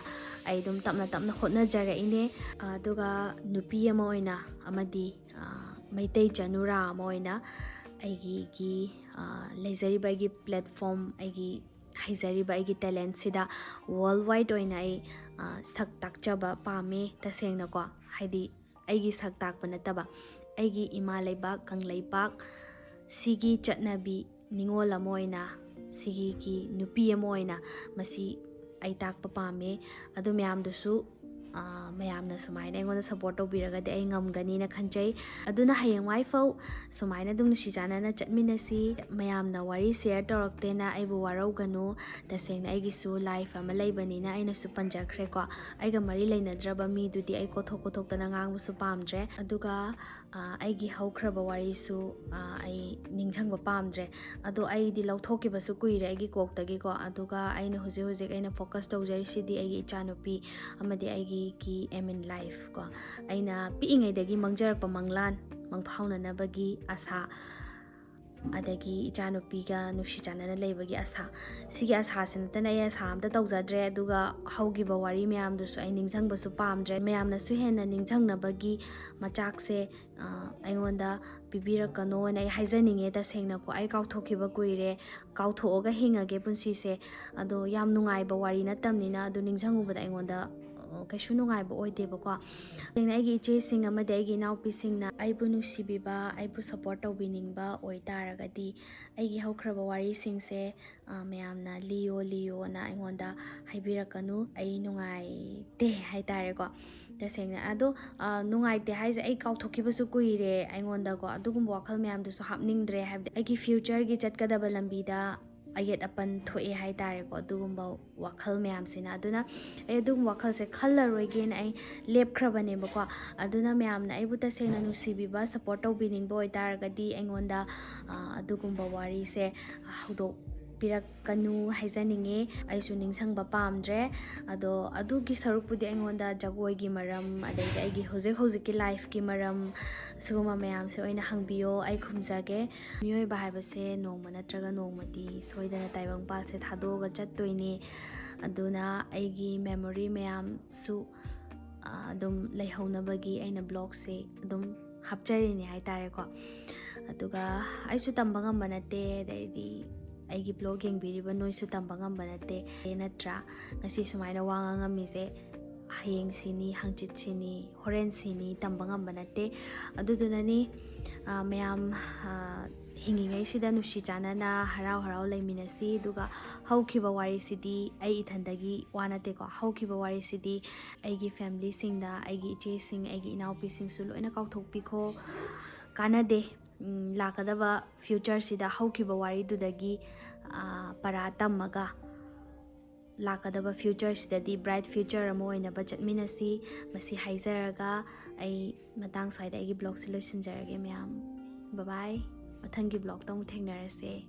ꯑꯩ ꯑꯗꯨꯝ ꯇꯞꯅ ꯇꯞꯅ ꯍꯣꯠꯅꯖꯔꯛꯏꯅꯦ꯫ ꯑꯗꯨꯒ ꯅꯨꯄꯤ ꯑꯃ ꯑꯣꯏꯅ ꯑꯃꯗꯤ ꯃꯩꯇꯩ ꯆꯅꯨꯔꯥ ꯑꯃ ꯑꯣꯏꯅ ꯑꯩꯒꯤ ꯂꯩꯖꯔꯤꯕ ꯑꯩꯒꯤ platform, ꯑꯩꯒꯤ ꯍꯩꯖꯔꯤꯕ ꯑꯩꯒꯤ talentꯁꯤꯗ ꯋꯥꯔꯜ ꯋꯥꯏꯗ ꯑꯣꯏꯅ ꯑꯩ ꯁꯛ ꯇꯥꯛꯆꯕ ꯄꯥꯝꯃꯦ꯫ ꯇꯁꯦꯡꯅꯀꯣ, ꯍꯥꯏꯗꯤ ꯑꯩꯒꯤ ꯁꯛ ꯇꯥꯛꯄ ꯅꯠꯇꯕ, ꯑꯩꯒꯤ ꯏꯃꯥ ꯂꯩꯕꯥꯛ ꯀꯪꯂꯩꯄꯥꯛ ꯁꯤꯒꯤ ꯆꯠꯅꯕꯤ, ꯅꯤꯉꯣꯜ ꯑꯃ ꯑꯣꯏꯅ, ꯁꯤꯒꯤ ꯅꯨꯄꯤ ꯑꯃ ꯑꯣꯏꯅ ꯃꯁꯤ ꯑꯩ ꯇꯥꯛꯄ ꯄꯥꯝꯃꯦ꯫ ꯑꯗꯨ ꯃꯌꯥꯝꯗꯨꯁꯨ ꯃꯌꯥꯝꯅ ꯁꯨꯃꯥꯏꯅ ꯑꯩꯉꯣꯟꯗ support ꯇꯧꯕꯤꯔꯒꯗꯤ ꯑꯩ ꯉꯝꯒꯅꯤꯅ ꯈꯟꯖꯩ꯫ ꯑꯗꯨꯅ ꯍꯌꯦꯡꯋꯥꯏꯐꯥꯎ ꯁꯨꯃꯥꯏꯅ ꯑꯗꯨꯝ ꯅꯨꯡꯁꯤ ꯆꯥꯟꯅꯅ ꯆꯠꯃꯤꯟꯅꯁꯤ꯫ ꯃꯌꯥꯝꯅ ꯋꯥꯔꯤ share ꯇꯧꯔꯛꯇꯦꯅ ꯑꯩꯕꯨ ꯋꯥꯔꯧꯒꯅꯨ꯫ ꯇꯁꯦꯡꯅ ꯑꯩꯒꯤꯁꯨ life ꯑꯃ ꯂꯩꯕꯅꯤꯅ ꯑꯩꯅꯁꯨ ꯄꯟꯖꯈ꯭ꯔꯦꯀꯣ꯫ ꯑꯩꯒ ꯃꯔꯤ ꯂꯩꯅꯗ꯭ꯔꯕ ꯃꯤꯗꯨꯗꯤ ꯑꯩ ꯀꯣꯠꯊꯣꯛ ꯀꯣꯠꯊꯣꯛꯇꯅ ꯉꯥꯡꯕꯁꯨ ꯄꯥꯝꯗ꯭ꯔꯦ꯫ ꯑꯗꯨꯒ ꯑꯩꯒꯤ ꯍꯧꯈ꯭ꯔꯕ ꯋꯥꯔꯤꯁꯨ ꯑꯩ ꯅꯤꯡꯁꯤꯡꯕ ꯄꯥꯝꯗ꯭ꯔꯦ꯫ ꯑꯗꯣ ꯑꯩꯗꯤ ꯂꯧꯊꯣꯛꯈꯤꯕꯁꯨ ꯀꯨꯏꯔꯦ ꯑꯩꯒꯤ ꯀꯣꯛꯇꯒꯤꯀꯣ꯫ ꯑꯗꯨꯒ ꯑꯩꯅ ꯍꯧꯖꯤꯛ ꯍꯧꯖꯤꯛ ꯑꯩꯅ focus ꯇꯧꯖꯔꯤꯁꯤꯗꯤ ꯑꯩꯒꯤ ꯏꯆꯥꯅꯨꯄꯤ ꯑꯃꯗꯤ ꯑꯩꯒꯤ aim in life ꯀꯣ꯫ ꯑꯩꯅ ꯄꯤꯛꯏꯉꯩꯗꯒꯤ ꯃꯪꯖꯔꯛꯄ ꯃꯪꯂꯥꯟ ꯃꯪꯐꯥꯎꯅꯅꯕꯒꯤ ꯑꯁꯥ ꯑꯗꯒꯤ ꯏꯆꯥꯅꯨꯄꯤꯒ ꯅꯨꯡꯁꯤ ꯆꯥꯟꯅꯅ ꯂꯩꯕꯒꯤ ꯑꯁꯥ, ꯁꯤꯒꯤ ꯑꯁꯥꯁꯤ ꯅꯠꯇꯅ ꯑꯩ ꯑꯁꯥ ꯑꯝꯇ ꯇꯧꯖꯗ꯭ꯔꯦ꯫ ꯑꯗꯨꯒ ꯍꯧꯈꯤꯕ ꯋꯥꯔꯤ ꯃꯌꯥꯝꯗꯨꯁꯨ ꯑꯩ ꯅꯤꯡꯁꯤꯡꯕꯁꯨ ꯄꯥꯝꯗ꯭ꯔꯦ꯫ ꯃꯌꯥꯝꯅꯁꯨ ꯍꯦꯟꯅ ꯅꯤꯡꯁꯤꯡꯅꯕꯒꯤ ꯃꯆꯥꯛꯁꯦ, ꯑ, ꯑꯩꯉꯣꯟꯗ ꯄꯤꯕꯤꯔꯛꯀꯅꯣꯅ ꯑꯩ ꯍꯥꯏꯖꯅꯤꯡꯉꯦ꯫ ꯇꯁꯦꯡꯅꯀꯣ, ꯑꯩ ꯀꯥꯎꯊꯣꯛꯈꯤꯕ ꯀꯨꯏꯔꯦ, ꯀꯥꯎꯊꯣꯛꯑꯒ ꯍꯤꯡꯉꯒꯦ ꯄꯨꯟꯁꯤꯁꯦ꯫ ꯑꯗꯣ ꯌꯥꯝ ꯅꯨꯡꯉꯥꯏꯕ ꯋꯥꯔꯤ ꯅꯠꯇꯕꯅꯤꯅ, ꯑꯗꯨ ꯅꯤꯡꯁꯤꯡꯉꯨꯕꯗ ꯑꯩꯉꯣꯟꯗ, ꯑ, ꯀꯩꯁꯨ ꯅꯨꯡꯉꯥꯏꯕ ꯑꯣꯏꯗꯦꯕꯀꯣ꯫ ꯇꯁꯦꯡꯅ ꯑꯩꯒꯤ ꯏꯆꯦꯁꯤꯡ ꯑꯃꯗꯤ ꯑꯩꯒꯤ ꯏꯅꯥꯎꯄꯤꯁꯤꯡꯅ ꯑꯩꯕꯨ ꯅꯨꯡꯁꯤꯕꯤꯕ, ꯑꯩꯕꯨ ꯁꯞꯄꯣꯔꯠ ꯇꯧꯕꯤꯅꯤꯡꯕ ꯑꯣꯏꯇꯥꯔꯒꯗꯤ, ꯑꯩꯒꯤ ꯍꯧꯈ꯭ꯔꯕ ꯋꯥꯔꯤꯁꯤꯡꯁꯦ, ꯑ, ꯃꯌꯥꯝꯅ "ꯂꯤꯌꯣ, ꯂꯤꯌꯣꯅ" ꯑꯩꯉꯣꯟꯗ ꯍꯥꯏꯕꯤꯔꯛꯀꯅꯨ꯫ ꯑꯩ ꯅꯨꯡꯉꯥꯏꯇꯦ ꯍꯥꯏꯇꯥꯔꯦꯀꯣ, ꯇꯁꯦꯡꯅ꯫ ꯑꯗꯣ, ꯑ, ꯅꯨꯡꯉꯥꯏꯇꯦ ꯍꯥꯏꯁꯦ, ꯑꯩ ꯀꯥꯎꯊꯣꯛꯈꯤꯕꯁꯨ ꯀꯨꯏꯔꯦ꯫ ꯑꯩꯉꯣꯟꯗꯀꯣ ꯑꯗꯨꯒꯨꯝꯕ ꯋꯥꯈꯜ ꯃꯌꯥꯝꯗꯨꯁꯨ ꯍꯥꯞꯅꯤꯡꯗ꯭ꯔꯦ꯫ ꯍꯥꯏꯕꯗꯤ ꯑꯩꯒꯤ ꯐ꯭ꯌꯨꯆꯔꯒꯤ ꯆꯠꯀꯗꯕ ꯂꯝꯕꯤꯗ ꯑꯌꯦꯠ ꯑꯄꯟ ꯊꯣꯛꯑꯦ ꯍꯥꯏꯇꯥꯔꯦꯀꯣ, ꯑꯗꯨꯒꯨꯝꯕ ꯋꯥꯈꯜ ꯃꯌꯥꯝꯁꯤꯅ꯫ ꯑꯗꯨꯅ ꯑꯩ ꯑꯗꯨꯒꯨꯝꯕ ꯋꯥꯈꯜꯁꯦ ꯈꯜꯂꯔꯣꯏꯒꯦꯅ ꯑꯩ ꯂꯦꯞꯈ꯭ꯔꯕꯅꯦꯕꯀꯣ꯫ ꯑꯗꯨꯅ ꯃꯌꯥꯝꯅ ꯑꯩꯕꯨ ꯇꯁꯦꯡꯅ ꯅꯨꯡꯁꯤꯕꯤꯕ, ꯁꯞꯄꯣꯔꯠ ꯇꯧꯕꯤꯅꯤꯡꯕ ꯑꯣꯏꯇꯥꯔꯒꯗꯤ, ꯑꯩꯉꯣꯟꯗ, ꯑ, ꯑꯗꯨꯒꯨꯝꯕ ꯋꯥꯔꯤꯁꯦ ꯍꯧꯗꯣꯛꯄꯤꯔꯛꯀꯅꯨ ꯍꯥꯏꯖꯅꯤꯡꯉꯤ꯫ ꯑꯩꯁꯨ ꯅꯤꯡꯁꯤꯡꯕ ꯄꯥꯝꯗ꯭ꯔꯦ꯫ ꯑꯗꯣ ꯑꯗꯨꯒꯤ ꯁꯔꯨꯛꯄꯨꯗꯤ ꯑꯩꯉꯣꯟꯗ ꯖꯒꯣꯏꯒꯤ ꯃꯔꯝ, ꯑꯗꯩꯗꯤ ꯑꯩꯒꯤ ꯍꯧꯖꯤꯛ ꯍꯧꯖꯤꯛꯀꯤ ꯂꯥꯏꯐꯀꯤ ꯃꯔꯝ, ꯁꯤꯒꯨꯝꯕ ꯃꯌꯥꯝꯁꯦ ꯑꯣꯏꯅ ꯍꯪꯕꯤꯌꯣ, ꯑꯩ ꯈꯨꯝꯖꯒꯦ꯫ ꯃꯤꯑꯣꯏꯕ ꯍꯥꯏꯕꯁꯦ ꯅꯣꯡꯃ ꯅꯠꯇ꯭ꯔꯒ ꯅꯣꯡꯃꯗꯤ ꯁꯣꯏꯗꯅ ꯇꯥꯏꯕꯪꯄꯥꯜꯁꯦ ꯊꯥꯗꯣꯛꯑꯒ ꯆꯠꯇꯣꯏꯅꯤ꯫ ꯑꯗꯨꯅ ꯑꯩꯒꯤ ꯃꯦꯃꯣꯔꯤ ꯃꯌꯥꯝꯁꯨ, ꯑ, ꯑꯗꯨꯝ ꯂꯩꯍꯧꯅꯕꯒꯤ ꯑꯩꯅ ꯕ꯭ꯂꯣꯒꯁꯦ ꯑꯗꯨꯝ ꯍꯥꯞꯆꯔꯤꯅꯦ ꯍꯥꯏꯇꯥꯔꯦꯀꯣ꯫ ꯑꯗꯨꯒ ꯑꯩꯁꯨ ꯇꯝꯕ ꯉꯝꯕ ꯅꯠꯇꯦ, ꯑꯗꯩꯗꯤ ꯑꯩꯒꯤ ꯕ꯭ꯂꯣꯒ ꯌꯦꯡꯕꯤꯔꯤꯕ ꯅꯣꯏꯁꯨ ꯇꯝꯕ ꯉꯝꯕ ꯅꯠꯇꯦ, ꯅꯠꯇ꯭ꯔꯥ? ꯉꯁꯤ ꯁꯨꯃꯥꯏꯅ ꯋꯥ ꯉꯥꯡꯉꯝꯃꯤꯁꯦ, ꯍꯌꯦꯡ ꯁꯤꯅꯤ, ꯍꯪꯆꯤꯠ ꯁꯤꯅꯤ, ꯍꯣꯔꯦꯟ ꯁꯤꯅꯤ, ꯇꯝꯕ ꯉꯝꯕ ꯅꯠꯇꯦ꯫ ꯑꯗꯨꯗꯨꯅꯅꯤ, ꯑ, ꯃꯌꯥꯝ, ꯑ, ꯍꯤꯡꯉꯤꯉꯩꯁꯤꯗ ꯅꯨꯡꯁꯤ ꯆꯥꯟꯅꯅ ꯍꯔꯥꯎ ꯍꯔꯥꯎ ꯂꯩꯃꯤꯟꯅꯁꯤ꯫ ꯑꯗꯨꯒ ꯍꯧꯈꯤꯕ ꯋꯥꯔꯤꯁꯤꯗꯤ ꯑꯩ ꯏꯊꯟꯗꯒꯤ ꯋꯥ ꯅꯠꯇꯦꯀꯣ, ꯍꯧꯈꯤꯕ ꯋꯥꯔꯤꯁꯤꯗꯤ ꯑꯩꯒꯤ ꯐꯦꯃꯤꯂꯤꯁꯤꯡꯗ, ꯑꯩꯒꯤ ꯏꯆꯦꯁꯤꯡ, ꯑꯩꯒꯤ ꯏꯅꯥꯎꯄꯤꯁꯤꯡꯁꯨ ꯂꯣꯏꯅ ꯀꯥꯎꯊꯣꯛꯄꯤꯈꯣ꯫ ꯀꯥꯟꯅꯗꯦ꯫ ꯎꯝ, ꯂꯥꯛꯀꯗꯕ ꯐ꯭ꯌꯨꯆꯔꯁꯤꯗ ꯍꯧꯈꯤꯕ ꯋꯥꯔꯤꯗꯨꯗꯒꯤ, ꯑ, ꯄꯔꯥ ꯇꯝꯃꯒ ꯂꯥꯛꯀꯗꯕ ꯐ꯭ꯌꯨꯆꯔꯁꯤꯗꯗꯤ ꯕ꯭ꯔꯥꯏꯠ ꯐ꯭ꯌꯨꯆꯔ ꯑꯃ ꯑꯣꯏꯅꯕ ꯆꯠꯃꯤꯟꯅꯁꯤ꯫ ꯃꯁꯤ ꯍꯥꯏꯖꯔꯒ ꯑꯩ ꯃꯇꯥꯡ ꯁ꯭ꯋꯥꯏꯗ ꯑꯩꯒꯤ ꯕ꯭ꯂꯣꯒꯁꯤ ꯂꯣꯏꯁꯤꯟꯖꯔꯒꯦ ꯃꯌꯥꯝ꯫ ꯕꯕꯥꯏ꯫ ꯃꯊꯪꯒꯤ ꯕ꯭ꯂꯣꯒꯇ ꯑꯃꯨꯛ ꯊꯦꯡꯅꯔꯁꯦ꯫